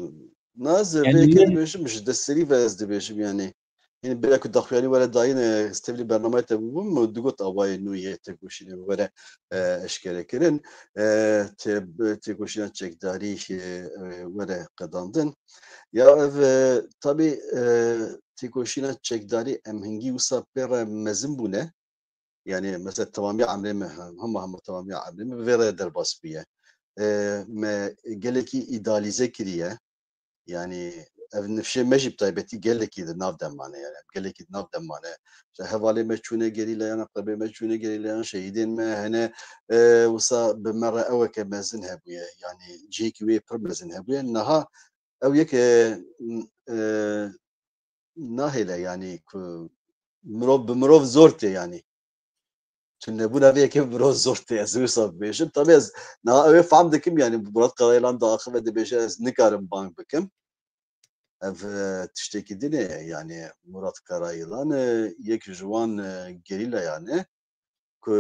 na ez Yani vê yekê min dibêjim, ji destserî ve ez dibêjim, yani. Hîn bira ku daxuyanî were dayîn, e, ez tevlî bernameyê te bûbûm, min digot awayê nû yê têkoşînê were, e, eşkere kirin. E, tê-, têkoşîna çekdarî, e, e, were qedandin. Ya ev, e, tabî, e, têkoşîna çekdarî em hingî wisa pê re mezin bûne. Yani mesela temamiya emrê me, hema, hema temamiya emrê me vê re derbas bûye. E, me gelekî îdealîze kiriye. Yani ev nifşê me jî bi taybetî gelekî di nav de mane. Yani gelekî di nav de mane. İşte hevalê me çûne gerîlayan, eqrebê me çûne gerîlayan, şehîdên me hene, e, wisa bi me re eweke mezin hebûye. Yani cihekî wê pir mezin hebûye. Niha ew yek, e, e, nahêle, yani ku mirov bi mirov zor tê, yani. Tunebûna vê yekê bi mirov zor tê, ez wisa bibêjim. Tabii ez niha ew ê fehm dikim, yani Murat Karayilan diaxive dibêje ez nikarim bang bikim. Ev, e, tiştekî din e, yani Murat Karayilan, e, yek ji wan, e, gerîlayan e. Ku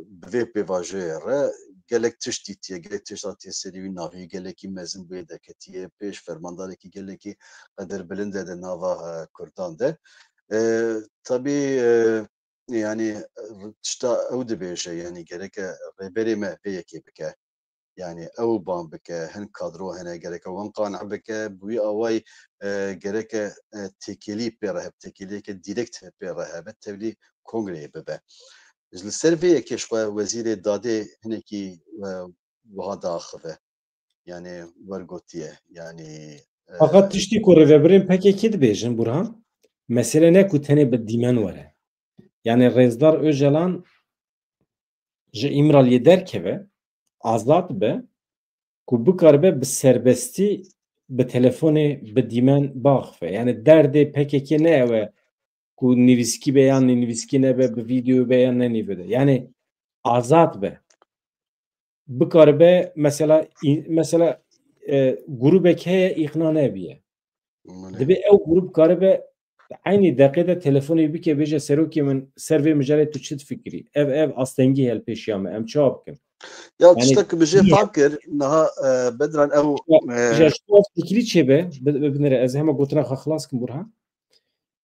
bi vê pêvajoyê re gelek tişt dîtiye, gelek tişt hatiye serî wî, navê wî gelekî mezin bûye, derketiye pêş, fermandarekî gelekî qedirbilind e di nava, e, Kurdan de. E, tabî, e, yani, e, tişta ew dibêje, yani gereke rêberê me vê yekê bike. Yani ew bang bike, hin kadro hene, gereke wan qane bike, bi wî awayî, e, gereke, e, têkilî pê re hebe, têkiliyeke dîrekt pê re hebe, tevlî kongreyê bibe. Ji li ser vê yekê ji xwe wezîrê dadê hinekî, e, wiha diaxive. Yani wergotiye. Yani, e, Fakat tiştî ku rêvebirên P K K dibêjin, Burhan, mesele ne ku tenê bi dîmen were. Yani Rêzdar Ocalan ji Îmraliyê derkeve, azad be, ku bikaribe bi serbestî bi telefonê bi dîmen biaxive. Yani derdê P K K ne ew e ku nivîskî be yan nivîskî nebe, bi vîdeo be yan ne nîvide. Yani azad be. Bikaribe mesela, mesela, e, grûbek heye îqna nebiye. Belê. Divê ew grûp karibe eynî deqê de telefonê bike, bêje, serokê min, ser vê mijarê tu çi difikirî? Ev, ev astengî hel pêşiya me, em çawa bikin? Ya Yani tiştek bi jê niye? Fam kir, niha, e, Bedran ew, Ya, e, ja ji bo fikirî çêbe, bi-, bi-, binêre, ez hema gotina xwe xilas kim, Burhan.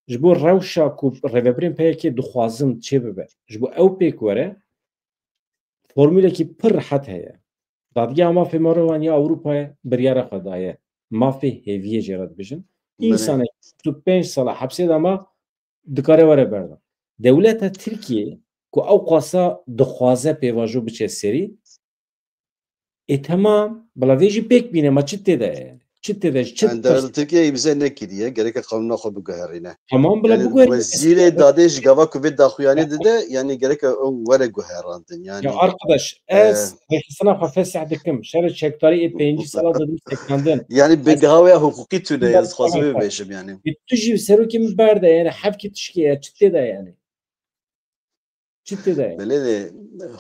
Ji bo rewşa ku rêvebirên P Y K dixwazin çêbibe, ji bo ew pêk were, formûlekî pir rehet heye. Dadgeha Mafê Mirovan ya Ewropayê biryara xwe daye. Mafê hêviyê jê re dibêjin. Belê. Însanek bîst û pênc sala hepsê de ma dikare were berdan. Dewleta Tirkiyê ku ew qasa dixwaze pêvajo biçe serî, ê temam, bila vê jî pêk bîne, ma çi tê de ye? Çi tê de, çi Yani tirs? Dewleta Tirkiyê îmze nekiriye, gereke qanûna xwe biguherîne. Tamam, bila Yani biguherîne. Wezîrê dadê ji gava ku vê daxuyanî dide, yani gereke ew were guherandin. Yani, Ya arkadaş, e, ez rêxistina xwe fesih dikim. Şerê çekdarî ê pêncî sala didim sekandin. Yani Ez bêgiha wê ya hiqûqî tune ye, ez dixwazim vê bêjim yani. E, tu jî serokê min berde, yani hevkî tişkê ye, çi tê de yani? Çi tê de ye? Belê de,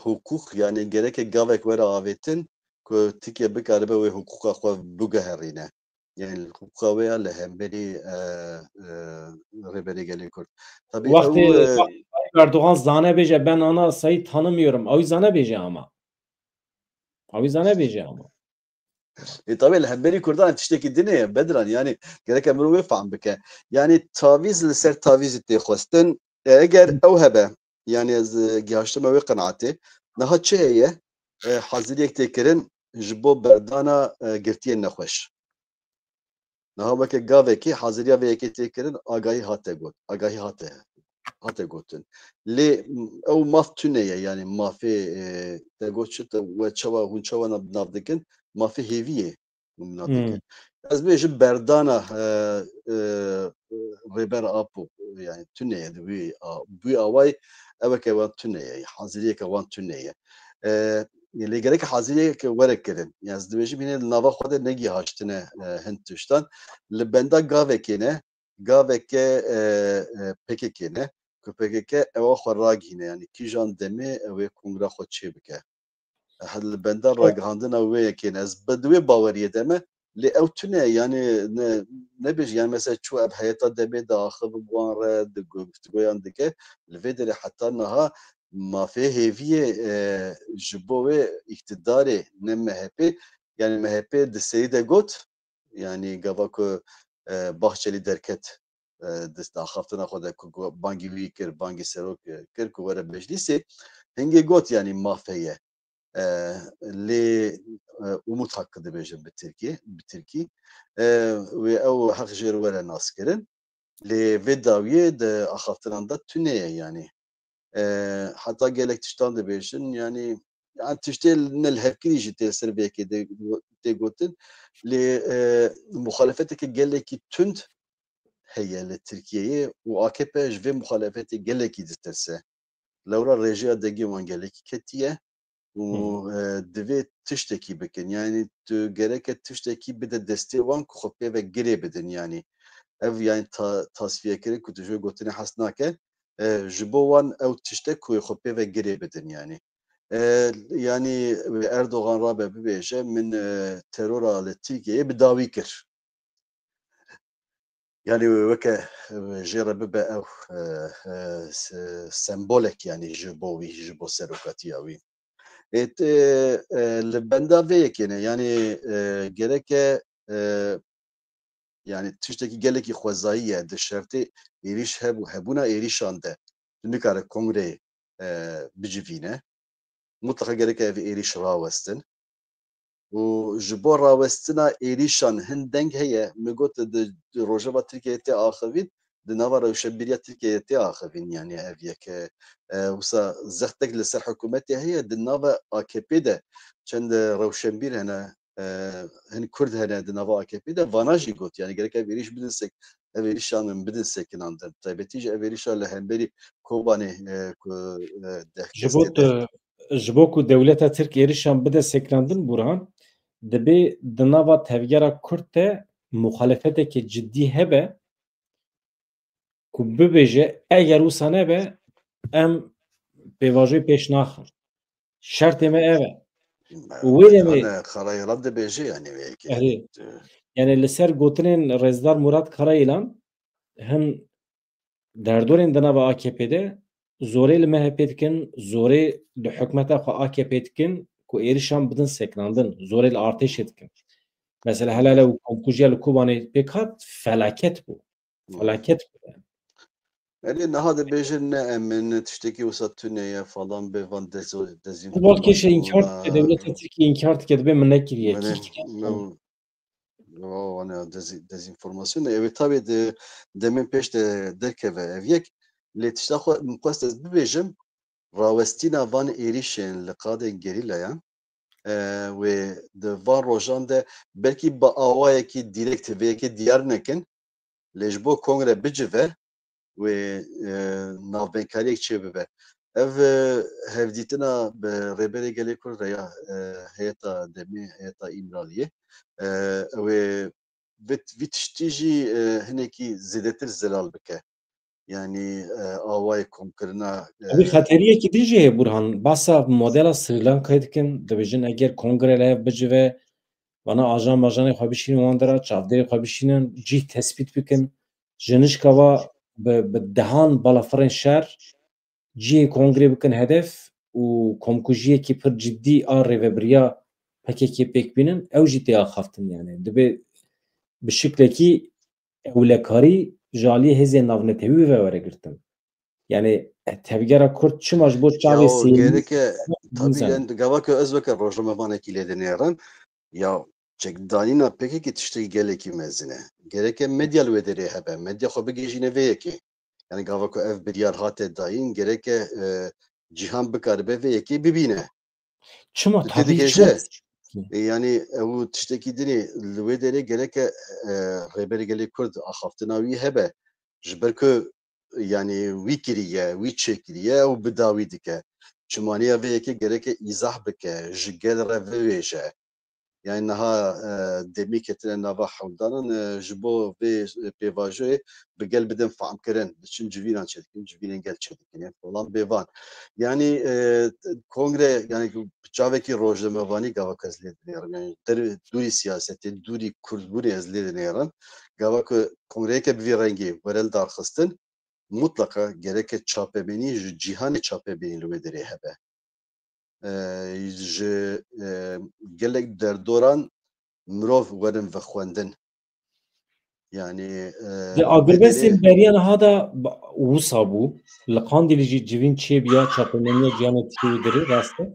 hiqûq, yani gereke gavek were avêtin ku Tirkiye bikaribe wê hiqûqa xwe biguherîne. Yani hiqûqa wê ya li hemberî, e, e, Rêberê Gelê Kurd. Tabii Wextê ew, e, Tayyip Erdoğan zane bêje, "Ben anayasayı tanımıyorum." Ew zane bêje ama. Ew zane bêje ama. E, tabii li hemberî Kurdan tiştekî din e, Bedran, yani gereke mirov wê fehm bike. Yani tavîz li ser tavîzî tê xwestin. E, eger ew hebe, yani ez, e, gihaştime wê qenaetê, niha çi heye? E, haziriyek tê kirin, ji bo berdana e, girtiyên nexweş. Niha weke gavekê haziriya vê yekê tê kirin, agahî hate got, agahî hate hate gotin. Lê ew maf tune ye, yani mafê e, te got çi te we çawa hûn çawa nav dikin, mafê hêviyê hûn nav dikin. Ez bêjim berdana e, e, Rêber Apo, yani tune ye di wî a- wî awayî, eweke wan tune ye, haziriyeke wan tune ye. E, lê gerek haziriyeke were kirin. Yani ez dibêjim hînê li nava xwe de negihaştine e, hin tiştan. Li benda gavekê ne, gaveke e, e, P K K ne, ku P K K ewa xwe ragihîne, yani kîjan demê ew ê kongra xwe çê bike. Li benda ragihandina wê yekê ne. Ez bi di wê baweriyê de me, lê ew tune, yani ne, nebêjî, yani mesela çû ev heyeta demê de axivin wan re, di guftûgoyan dike, li vê derê heta niha mafê hêviyê e, ji bo wê îktidarê ne M H P, yani M H P di serî de got, yani gava ku e, Bahçelî derket e, di axaftina xwe de ku bangî wî kir, bangî serok e, kir ku were meclîsê, hingê got yani maf heye. E, lê e, umut hakkı dibêjin bi tirkî, bi tirkî. E, wê ew heq jêr were naskirin. Lê vê dawiyê di axaftinan de tune ye yani. E, heta gelek tiştan dibêjin, yani, yani tiştê ne li hevkirî jî tê ser vê yekê de tê gotin. Lê e, muxalefeteke gelekî tund heye li Tirkiyeyê û A K P ji vê muxalefetê gelekî ditirse. Lewra rêjeya dengê wan gelekî ketiye û e, divê tiştekî bikin. Yani tu gereke tiştekî bide destê wan ku xwe pê ve girê bidin yani. Ev yani ta, tasfiyekirin ku tu ji wê gotinê hez nake. E, ji bo wan ew tiştek ku xwe pê ve girê bidin yani. E, yani Erdogan rabe bibêje min e, terora li Tirkiyeyê bi dawî kir. Yani weke e, jê re bibe ew e, e, se- sembolek yani ji bo wî, ji bo serokatiya wî. Ê, e, e, li benda vê yekê ne, yani e, gereke e, yani tiştekî gelekî xwezayî ye di şertê êrîş hebû, hebûna êrîşan de tu nikare kongreyê e, bicivîne. Mutlaka gerek ev êrîş rawestin. Û ji bo rawestina êrîşan hin deng heye. Min got di, di rojeva Tirkiyeyê tê axivîn, di nava rewşenbîriya Tirkiyeyê tê axivîn, yani ev yek e, e, wisa zextek li ser hikûmetê heye, di nava A K P de çend rewşenbîr hene, e, hin Kurd hene di nava A K P de, vana jî got, yani gerek ev êrîş bidin sek, ev êrîşan bidin sekinandin. Taybetî jî ev êrîşa li hemberî Kobanê e, ku e, Ji bo dehkesê de tu, ji bo ku dewleta Tirk êrişan bide sekinandin, Burhan, dibê di nava tevgera Kurd de muxalefeteke cidî hebe ku bibêje, eger wisa nebe, em pêvajoyê pêş naxin. Şertê me ev e. Û wê demê Hane Karayilan dibêje yani wê yekê. Erê. Yani li ser gotinên Rêzdar Murat Karayilan hin derdorên di nava A K P de zorê li M H P dikin, zorê li hikûmeta xwe A K P dikin ku êrişan bidin sekinandin, zorê li artêşê dikin. Mesela hele hele û komkujiya li Kobanê pêk hat, felaket bû. Felaket bû. Erê niha dibêjin ne em ne tiştekî wisa tune ye falan bê van dezo-, dezinformasyon. Bal kêşe înkar dike, dewleta Tirkiye înkar dike, dibê min nekiriye. Kî kiriye? Wana dezi-, dezinformasyon e. Ew ê tabi de demên pêş de derkeve ev yek. Lê tişta xwe min xwest ez bibêjim, rawestîna van êrîşên li qadên gerîlayan, e, wê di van rojan de belkî bi awayekî dîrekt vê yekê diyar nekin, lê ji bo kongre bicive wê, e, navbeykariyek çêbibe. Ev, e, hevdîtina bi Rêberê Gelê Kurd re ya, e, heyeta demê, heyeta Îmraliyê, e, ew ê vê, vî tiştî jî, e, hinekî zêdetir zelal bike. Yani, e, awayê komkirina, e, Ev xeteriyekî din jî heye, Burhan. Basa modela Sri Lankayê dikin, dibêjin eger kongre li hev bicive, vana ajan majanê xwe bişînin wan dira, çavdêrê xwe bişînin, cîh tespît bikin. Ji nişka va bi, bi dehan balafirên şer cihê kongrê bikin hedef û komkujiyekî pir cidî a rêvebiriya P K K pêk bînin, ew jî tê axaftin yani. Dibê bi şiklekî ewlekarî ji aliyê hêzên navnetewî ve were girtin. Yani tevgera Kurd çima ji bo çavê sêwî gereke Tabî, yani gava ku ez weke rojnamevanekî lê dinêrim, ya çekdanîna P K K tiştekî gelekî mezin e. Gereke medya li wê derê hebe, medya xwe bigihîjîne vê yekê. Yani gava ku ev biryar hate dayîn, gereke, e, cîhan bikaribe vê yekê bibîne. Çima? Tabî, çima? E, yani ew tiştekî din e, li wê derê gereke, e, Rêberê Gelê Kurd axaftina wî hebe. Ji ber ku yani wî kiriye, wî çêkiriye û bi dawî dike. Çimaniya vê yekê gereke îzah bike, ji gel re bivêje. Yani niha, e, demî ketine nava hewldanan, e, ji bo vê, e, pêvajoyê bi gel bidin famkirin, diçin civînan çêdikin, civînên gel çêdikin, yani falan bêvan. Yani, e, kongre, yani çavekî rojnamevanî gava ku ez lê dinêrim, yani der, dûrî siyasetê, dûrî kurdbûnê ez lê dinêrim. Gava ku kongreyeke bi vî rengî were li darxistin, mutlaka gereke çapemenî ji cîhanê çapemenî li wê derê hebe. E, ji, e, gelek derdoran mirov werin vexwendin. Yani, e, Di agirbestên beriya niha de ba-, wisa bû. Li Qandîlê jî civîn çêbiya çapemeniya cîhanê tiştê wî dirê, rast e?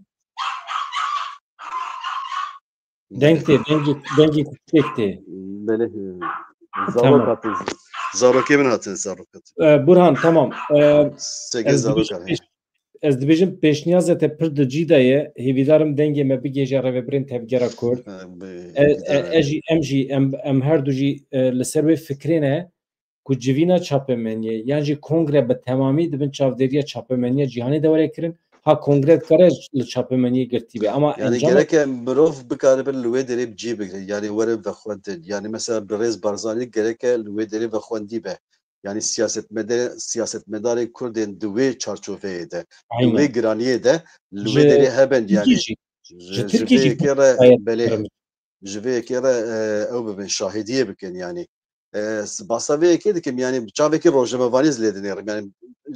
Deng tê, dengê, dengê kuştek tê. Belê, e, Tamam. Zarok hatin. Zarokê min hatin, zarok hatin. E, Burhan, tamam. E, Sege ez zarok dibêjim hatin. pêş-, ez dibêjim pêşniyazê te pir di cî de ye. Hêvîdarim dengê me bigêje rêvebirên tevgera Kurd. E, bi-, E, e, ez jî, em jî, em, em her du jî, e, li ser wê fikrê ne ku civîna çapemeniyê yan jî kongre bi temamî di bin çavdêriya çapemeniya cîhanê de were kirin. Ha, kongre dikare li çapemeniyê girtî be, ama Yani encama gereke mirov bikaribe li wê derê bi cî bigire. Yani were vexwendin. Yani mesela birêz Barzanî gereke li wê derê vexwendî be. Yani siyasetmede-, siyasetmedarên Kurdên di wê çarçoveyê de, di Aynen. wê giraniyê de li Ji wê derê hebin yani. Tirkî jî. Ji Ji Tirkî jî vê yekê re, gayet belê, kirin. Ji vê yekê re, e, ew bibin, şahidiyê bikin yani. E, s-, basa vê yekê dikim yani, çavekî rojnamevanî ez lê dinêrim. Yani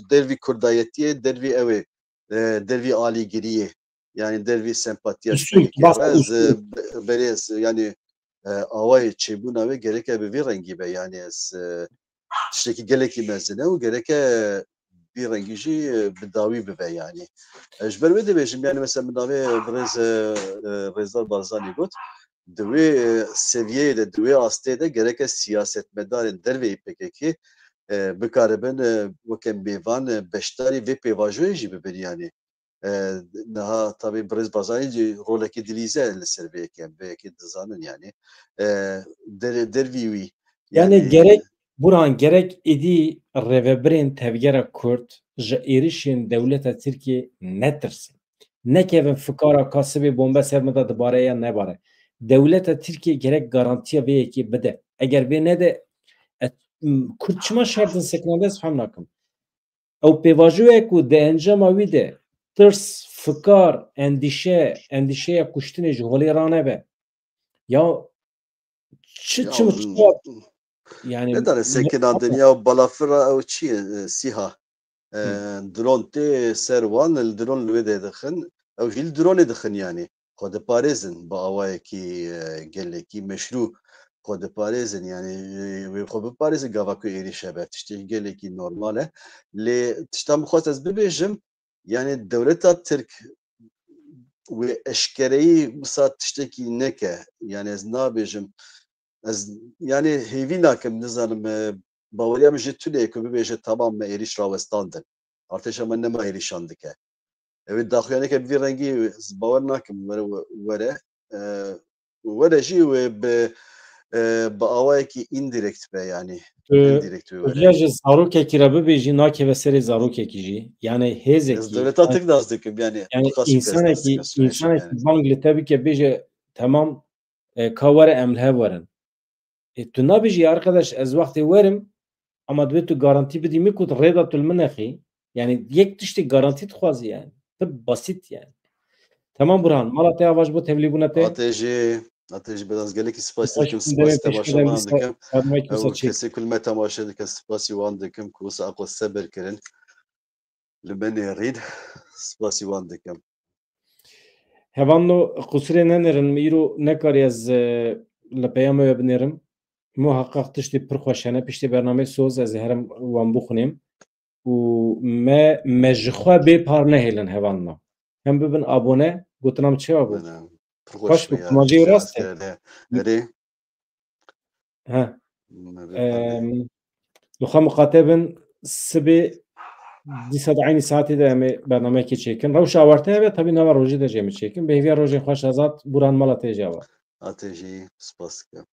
dervî kurdayetiyê, dervî ew ê, e, dervî alîgiriyê. Yani dervî sempatiya Usul, Tirkiyê basa re, ez, usul. be-, belê ez, yani, e, awayê çêbûna wê gereke bi vî rengî be. Yani ez, e, tiştekî gelekî mezin e û gereke vî rengî jî, e, bi dawî bibe yani. E, ji ber wê dibêjim yani mesela min navê birêz, e, e, Rêzdar Barzanî got, di wê, e, seviyeyê de, di wê astê de gereke siyasetmedarên derveyî P K K, e, bikaribin, e, weke mêvan, e, beşdarî vê pêvajoyê jî bibin yani. E, niha tabî birêz Barzanî jî rolekî dilîze li ser vê yekê, vê yekê dizanin yani. E, der-, dervî wî. Yani Yani gerek, Burhan, gerek êdî rêvebirên tevgera Kurd ji êrişên dewleta Tirkiyê netirsin. Nekevin fikara ka sibê bombe ser min de dibare ya nebare. Dewleta Tirkiyê gerek garantiya vê yekê bide. Eger vê nede, e, m-, Kurd çima şer din sekine de ez fem nakim. Ew pêvajoyek ku di encama wî de tirs, fikar, endîşe, endîşeya kuştinê ji holê ranebe. Ya çi, Ya, çi, çi, yani, nedane ne- sekina dinya û balafira ew çi ye, e, sîha. E, Hı. Dron tê ser wan, li dron li wê de dixin. Ew jî li dronê dixin yani. Xwe diparêzin bi awayekî, e, gelekî meşrû. Xwe diparêzin yani, e, wê xwe biparêzin gava ku êrîş hebe. Tiştê gelekî normal e. Lê tişta min xwest ez bibêjim, yani dewleta Tirk wê eşkereyî wisa tiştekî neke. Yani ez nabêjim, ez yani hêvî nakim, nizanim, e, baweriya min jê tune ye ku bibêje, tamam, me êrîş rawestandin. Artêşa me nema êrîşan dike. Ew ê daxuyaneke bi vî rengî ez bawer nakim were, were, e, were jî wê bi, e, bi awayekî indirekt be yani. Tu Indirekt wê were. Vêya ji zarokekî re bibêjî, nakeve serê zarokekî jî. Yani hêzekî, Ez dewleta yani, Tirk nas dikim yani. Yani Xas insanekî, kes, kes, insanekî yani. Bang li te bike, bêje, tamam, e, ka were em li hev werin. E, tu nabêjî, arkadaş, ez wextê werim, ama divê tu garantî bidî min ku rêda tu li min nexî. Yani yek tiştê garantî dixwazî yani. Pir basît yani. Tamam Burhan, mala te ava ji bo tevlîbûna te. Atê jî, atê jî biraz gelekî spas Spas dikim, dikim, spas demê pêşkê temaşevan demê dikim. Ew kesê ku li me temaşe dikin, spasî wan dikim ku wisa aql sebir kirin. Li me nêrîn, spasî wan dikim. Hevalno, qusirê nenêrin, min îro nekarî ez, e, li peyama we binêrim. Muheqeq tiştê pir xweş hene, piştê bernameyê soz ez ê herim wan bixwînim. Û me, me ji xwe bê par nehêlin, hevalno. Em bibin abone, gotina min çi ya bû? Bine. Xweş bû, kumacê rast e. Erê. He. Em, Li xwe miqate bin, sibê dîsa di eynî saetê de em ê bernameyekê çêkin. Rewşa awarte hebe, tabî nava rojê de jî em ê çêkin. Bi hêviya rojên xweş, Azad, Buran mala te jî ava. Atê jî spas dikim.